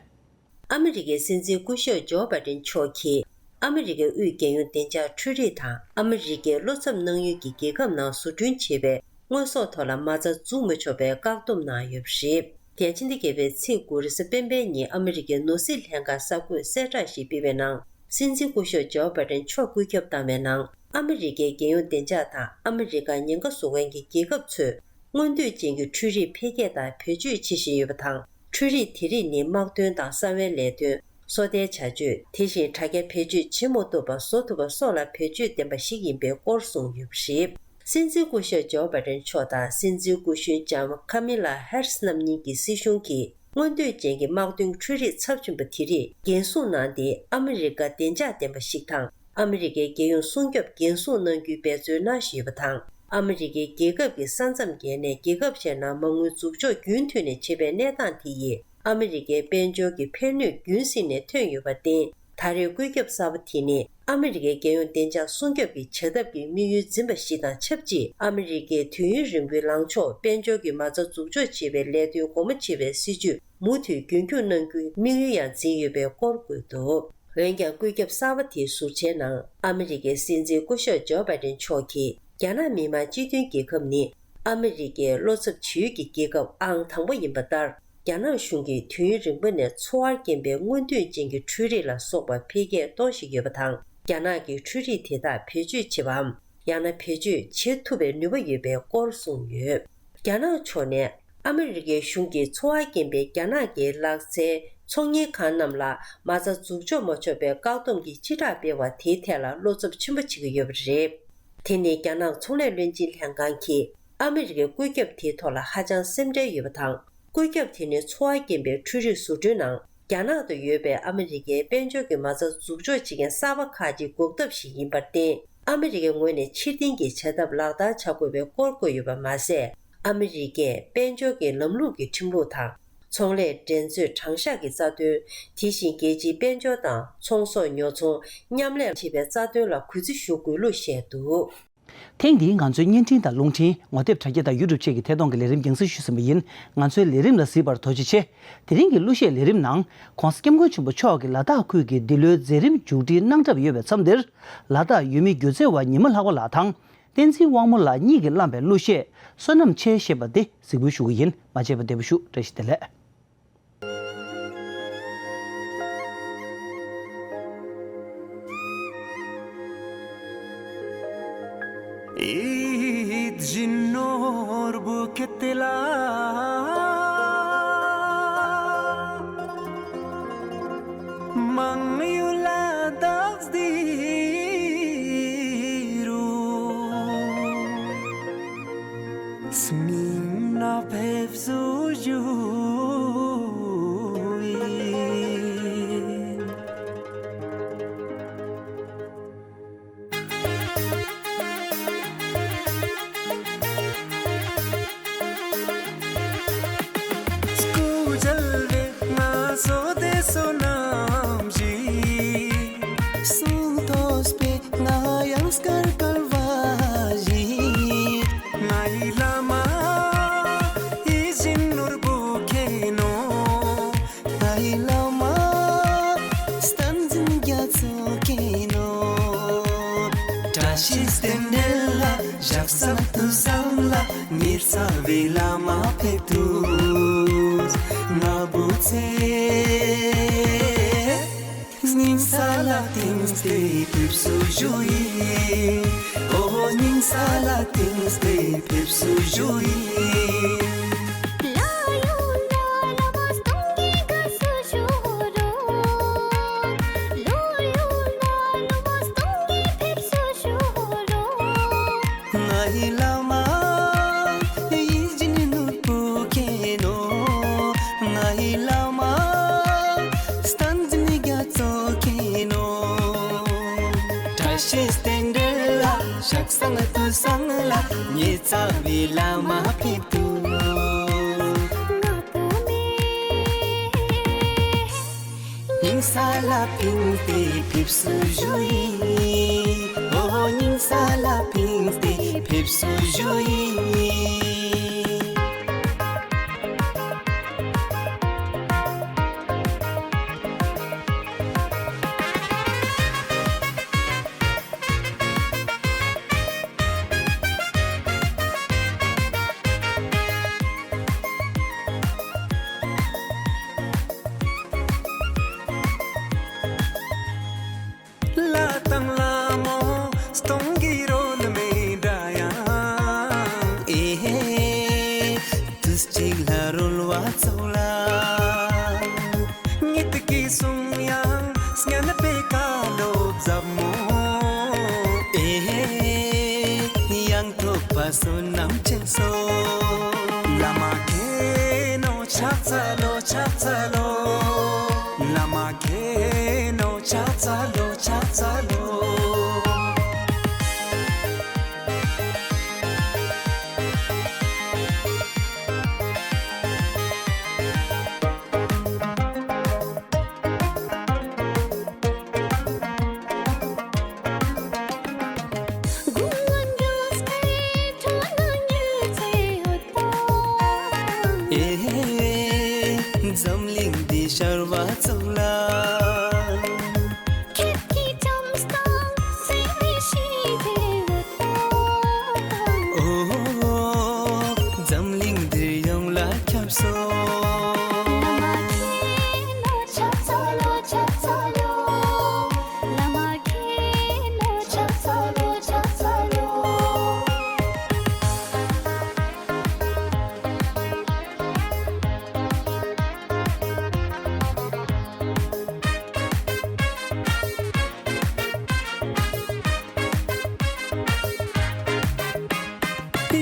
ཨ་མི་རི་ཀའི་སྲིད་འཛིན་སྐུ་ཞབས་ཇོ་བྷའི་ཏིན་མཆོག་གིས་ཨ་མི་རི་ཀའི་དབུས་རྒྱལ་ཡོངས་བདེ་འཇགས་འཕྲུལ་རིག་དང་ཨ་མི་རི་ཀའི་བློ་འཚབ་གནང་ཡུལ་གྱི་རྒྱལ་ཁབ་ནང་བཟོ་སྐྲུན་བྱས་པའི་དངོས་ཟོག་ཐོག་ལ་མ་རྩ་འཛུགས་མི་ཆོག་པའི་བཀག་སྡོམ་གནང་ཡོད་པ་རེད། རྒྱལ་སྤྱི་ཟླ་བརྒྱད་པའི་ཚེས་དགུ་རེས་གཟའ་སྤེན་པའི་ཉིན་ཨ་མི་རི་ཀའི་ནོར་སྲིད་ལྷན་ཁང་གསར་འགོད་གསལ་བསྒྲགས་ཤིག་སྤེལ་བའི་ནང་། སྲིད་འཛིན་སྐུ་ཞབས་ཇོ་བྷའི་ཏིན་མཆོག་བཀོད་ཁྱབ་བཏང་བའི་ནང་། ཨ་མི་རི་ཀའི་རྒྱལ་ཡོངས་བདེ་འཇགས་དང་ཨ་མི་རི་ཀ་ཉེན་ཁ་བཟོ་མཁན་གྱི་རྒྱལ་ཁབ་ཚོས་མངོན་འདོད་ཅན་གྱི་འཕྲུལ་རིག་འཕེལ་རྒྱས་དང་བེད་སྤྱོད་བྱེད་བཞིན་ཡོད་པ་དང་། འཕྲུལ་རིག་དེ་རིགས་ནི་དམག་དོན་དང་གསང་བའི་ལས་དོན། སོ་ལྟའི་བྱ་སྤྱོད། དེ་བཞིན་དྲ་རྒྱ་བེད་སྤྱོད་བྱེད་མ་ཐུབ་པ་བཟོ་ཐུབ་པ་སོགས་ལ་བེད་སྤྱོད་ལྡན་པ་ཞིག་ཡིན་པའི་སྐོར་གསུངས་ཡོད་པ་རེད། སྲིད་འཛིན་སྐུ་ཞབས་ཇོ་བྷའི་ཏིན་མཆོག་དང་སྲིད་འཛིན་སྐུ་གཞོན་ལྕམ་ཁ་མི་ལ་ཧེ་རིས་རྣམ་གཉིས་ཀྱི་སྲིད་གཞུང་གིས། མངོན་འདོད་ཅན་གྱི་དམག་དོན་འཕྲུལ་རིག་ཚབས་ཆེན་པོ་དེ་རིགས་འགན་སྲུང་གནང་སྟེ། ཨ་མི་རི་ཀ་བདེ་འཇགས་ལྡན་པ་ཞིག་དང་། ཨ་མི་རི་ཀའི་རྒྱལ་ཡོངས་སྲུང་སྐྱོབ་འགན་སྲུང་གནང་རྒྱུའི་འབད་རྩོལ་གནང་བཞིན་ཡོད་པ་དང་། ཨ་མི་རི་ཀའི་རྒྱལ་ཁབ་ཀྱི་ས་མཚམས་བརྒལ་ནས་རྒྱལ་ཁབ་གཞན་ནང་མ་དངུལ་འཛུགས་འཇོག་རྒྱུན་མཐུད་ནས་བྱེད་པའི་གནས་སྟངས་དེ་ཡིས། ཨ་མི་རི་ཀའི་དཔལ་འབྱོར་གྱི་ཕན་ནུས་རྒྱུན་སྲིང་ནས་ཐོན་ཡོད་པར་བརྟེན། ད་རེས་བཀོད་ཁྱབ་གསར་པ་དེ་ནི། ཨ་མི་རི་ཀའི་རྒྱལ་ཡོངས་བདེ་འཇགས་སྲུང་སྐྱོབ་ཀྱི་བྱ་ཐབས་ཀྱི་དམིགས་ཡུལ་འཛིན་པ་ཞིག་དང་ཆབས་ཅིག་ཨ་མི་རི་ཀས་དུས་ཡུན་རིང་པོའི་ལངས་ཕྱོགས་དཔལ་འབྱོར་གྱི་མ་རྩ་འཛུགས་འཇོག་བྱེད་པའི་ལས་དོན་སྒོ་མོ་ཕྱེ་བའི་སྲིད་ཇུས་མུ་མཐུད་རྒྱུན་འཁྱོངས་གནང་རྒྱུའི་དམིགས་ཡུལ་ཡང་འཛིན་ཡོད་པའི་སྐོར་བཀོད་འདུག་འོན་ཀྱང་། བཀོད་ཁྱབ་གསར་པ་དེའི་ཟུར་ཆའི་ནང་། ཨ་མི་རི་ཀའི་སྲིད་འཛིན་སྐུ་ཞབས་ཇོ་བྷའི་ཏིན་མཆོག་གིས། རྒྱ་ནག་མི་དམངས་སྤྱི་མཐུན་རྒྱལ་ཁབ་ནི། ཨ་མི་རི་ཀའི་བློ་འཚབ་བྱེད་ཡུལ་གྱི་རྒྱལ་ཁབ་ཨང་དང་པོ་ཡིན་པ་ལྟར། རྒྱ་ནག་གཞུང་གིས་དུས་ཡུན་རིང་པོ་ནས་འཚོ་བར་རྐྱེན་པའི་མངོན་འདོད་ཅན་གྱི་འཕྲུལ་རིག་ལ་སོགས་པ་འཕེལ་རྒྱས་གཏོང་བཞིན་ཡོད་པ་དང་། རྒྱ་ནག་གིས་འཕྲུལ་རིག་དེ་དག་བེད་སྤྱོད་བྱེད་པའམ། ཡང་ན་བེད་སྤྱོད་བྱེད་ཐུབ་པའི་ནུས་པ་ཡོད་པའི་སྐོར་གསུངས་ཡོད། རྒྱ་ནག་ཕྱོགས་ནས། ཨ་མི་རི་ཀའི་གཞུང་གིས་འཚོ་བར་རྐྱེན་པའི་རྒྱ་ནག་གི་ལག་རྩལ་ཚོང་གཉེར་ཁང་རྣམས་ལ་མ་རྩ་འཛུགས་འཇོག་མ་ཆོག་པའི་བཀག་སྡོམ་གྱི་སྤྱི་བསྒྲགས་སྤེལ་བ་དེའི་ཐད་ལ་བློ་འཚབ་ཆེན་པོ་བྱེད་ཀྱི་ཡོད་པ་རེད། དེ་ནི་རྒྱ་ནག་ཚོང་ལས་བློན་ཆེན་ལྷན་ཁང་གིས་ཨ་མི་རི་ཀའི་བཀོད་ཁྱབ་དེའི་ཐོག་ལ་ཧ་ཅང་སེམས་ཁྲལ་ཡོད་པ་དང་། བཀོད་ཁྱབ་དེ་ནི་འཚོ་བ་སྐྱེལ་བའི་འཕྲུལ་རིག་བཟོ་སྐྲུན་ནང་རྒྱ་ནག་ཏུ་ཡོད་པའི་ཨ་མི་རི་ཀའི་དཔལ་འབྱོར་གྱི་མ་རྩ་འཛུགས་འཇོག་བྱེད་མཁན་གསར་པ་ཁག་ཅིག་འགོག་ཐབས་ཤིག་ཡིན་པར་བརྟེན། ཨ་མི་རི་ཀའི་ངོས་ནས་ཕྱིར་འཐེན་གྱི་བྱ་ཐབས་ལག་བསྟར་བྱ་དགོས་པའི་སྐོར་བཀོད་ཡོད་པ་མ་ཟད། ཨ་མི་རི་ཀས་དཔལ་འབྱོར་གྱི་ལམ་ལུགས་ཀྱི་ཁྲིམས་ལུགས་དང་། ཚོང་ལས་འགྲན་རྩོད་དྲང་གཞག་གི་རྩ་དོན། དེ་བཞིན་རྒྱལ་སྤྱིའི་དཔལ་འབྱོར་དང་ཚོང་ཟོག་ཉོ་ཚོང་མཉམ་ལས་བྱེད་པའི་རྩ་དོན་ལ་གུས་བརྩི་ཞུ་དགོས་ལུགས་བཤད་འདུག། ཐེངས་འདིའི་ང་ཚོའི་བརྙན་འཕྲིན་དང་རླུང་འཕྲིན། ངོ་དེབ་དྲ་རྒྱ་དང་ཡུ་ཊུབ་བཅས་ཀྱི་ཐད་གཏོང་གི་ལས་རིམ་རྒྱང་སྲིང་ཞུས་ཟིན་པ་ཡིན། ང་ཚོའི་ལས་རིམ་ལ་གཟིགས་པར་ཐུགས་རྗེ་ཆེ། དེ་རིང་གི་གླུ་གཞས་ལས་རིམ་ནང་། ༸གོང་ས་༸སྐྱབས་མགོན་ཆེན་པོ་མཆོག་གིས་ལ་དྭགས་ཁུལ་གྱི་འདི་ལོའི་མཛད་རིམ་མཇུག་སྒྲིལ་གནང་གྲབས་ཡོད་པའི་མཚམས་འདིར། ལ་དྭགས་ཡུལ་མི་སྒྱུ་རྩལ་བ་ཉི་མ་ལྷག་པ་ལགས་དང་། བསྟན་འཛིན་དབང་མོ་ལགས་གཉིས་ཀྱིས་བླངས་པའི་གླུ་གཞས་བསོད་ནམས་ཆེ་ཞེས་པ་འདི་གཟིགས་འབུལ་ཞུ་གི་ཡིན། མ་མཇལ་བར་བདེ་པོ་བཞུགས། བཀྲ་ཤིས་བདེ་ལེགས། ཡིད་བཞིན་ནོར་བུ་ཁྱེད་དེ་ལ། མང་ཡུལ་ལ་བདག་འདི་རུ། སྨིན་ན་ཕེབས་སུ་ཞུ་ཡིན། སྐུ་མཇལ་བའི་ང་སོ་དེ་སོ་ནམ་ཞིག། གསུང་ཐོས་པའི་ང་ཡང་སྐར་སྐར་བ་ཞིག། ང་ཡི་བླ་མ་ཡིད་བཞིན་ནོར་བུ་མཁྱེན་ནོ། ང་ཡི་བླ་མ་བསྟན་འཛིན་རྒྱ་མཚོ་མཁྱེན་ནོ། བཀྲ་ཤིས་རྟེན་འབྲེལ་ལ་ཞབས་ས་དུས་བཟང་ལ་ཉེར་ཚ་བའི་བླ་མ་ཕེབས་དུས། ང་བུ་ཚེ་སྙིང་ས་ལ་བཏིང་སྟེ་ཕེབས་བསུ་ཞུ་ཡི། ཨོ་སྙིང་ས་ལ་བཏིང་སྟེ་ཕེབས་བསུ་ཞུ་ཡི། སང་ལ་ཉེ་ཚ་བའི་བླ་མ་ཕེབས་འདུག་ང་པོ་མེ། སྙིང་ས་ལ་ཕིང་སྟེ་ཕེབས་བསུ་ཞུ་ཡི། ཨོ་ཧོ། སྙིང་ས་ལ་ཕིང་སྟེ་ཕེབས་བསུ་ཞུ་ཡི། ལྷ་དང་ལྷ་མོ་སྟོང་གི་རོལ་མོའི་སྒྲ་དབྱངས། ཨེ་ཧེ། དུས་གཅིག་ལ་རོལ་བ་ཚོགས་ལ། ཉིད་ཀྱི་གསུང་དབྱངས་སྙན་པའི་བཀའ་སློབ་ཟབ་མོ། ཨེ་ཧེ། ཡང་ཐོབ་པ་བསོད་ནམས་ཆེན་སོ། བླ་མ་མཁྱེན་ནོ་ཕྱག་འཚལ་ལོ། ཕྱག་འཚལ་ལོ། བླ་མ་མཁྱེན་ནོ་ཕྱག་འཚལ་ལོ། ཕྱག་འཚལ་ལོ། ཨེ་ཧེ། འཛམ་གླིང་འདི་ཤར་བ་ཚོགས་ལ། ཁྱེད་ཀྱི་བྱམས་དང་བརྩེ་བའི་ཞི་བདེ་འོད། ཨོ། འཛམ་གླིང་འདིར་ཡོངས་ལ་ཁྱབ་སོང་། བླ་མ་མཁྱེན་ནོ་ཕྱག་འཚལ་ལོ། ཕྱག་འཚལ་ལོ། བླ་མ་མཁྱེན་ནོ་ཕྱག་འཚལ་ལོ། ཕྱག་འཚལ་ལོ།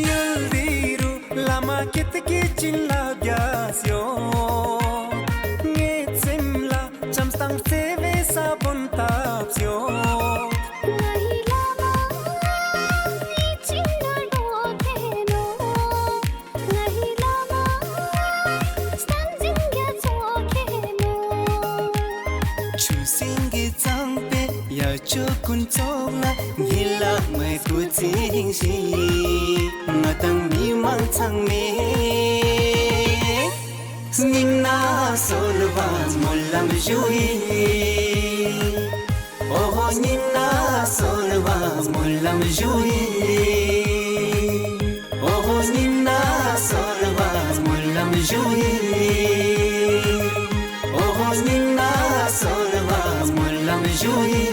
ཡུལ་འདི་རུ་བླ་མ་ཁྱེད་ཀྱིས་བྱིན་རླབས་བརྒྱབ་ཡོད། ངའི་སེམས་ལ་བྱམས་དང་བརྩེ་བའི་ས་བོན་བཏབ་ཡོད། ང་ཡི་བླ་མ་ཡིད་བཞིན་དུ་འགྲོ་མཁན་ནོ། ང་ཡི་བླ་མ་བསྟན་འཛིན་རྒྱ་མཚོ་མཁྱེན་ནོ། ཆུ་སྲིན་གྱིས་གཙང་པའི་ཡ་ཆོས་ཀུན་ཚོགས་ལ། ངའི་བླ་མའི་སྐུ་ཚེ་རིང་ཞིག་ང་དང་མི་མང་ཚང་མས་སྙིང་ནས་གསོལ་བ་སྨོན་ལམ་ཞུ་ཡི། ཨོ་ཧོ། སྙིང་ནས་གསོལ་བ་སྨོན་ལམ་ཞུ་ཡི། ཨོ་ཧོ། སྙིང་ནས་གསོལ་བ་སྨོན་ལམ་ཞུ་ཡི། ཨོ་ཧོ། སྙིང་ནས་གསོལ་བ་སྨོན་ལམ་ཞུ་ཡི།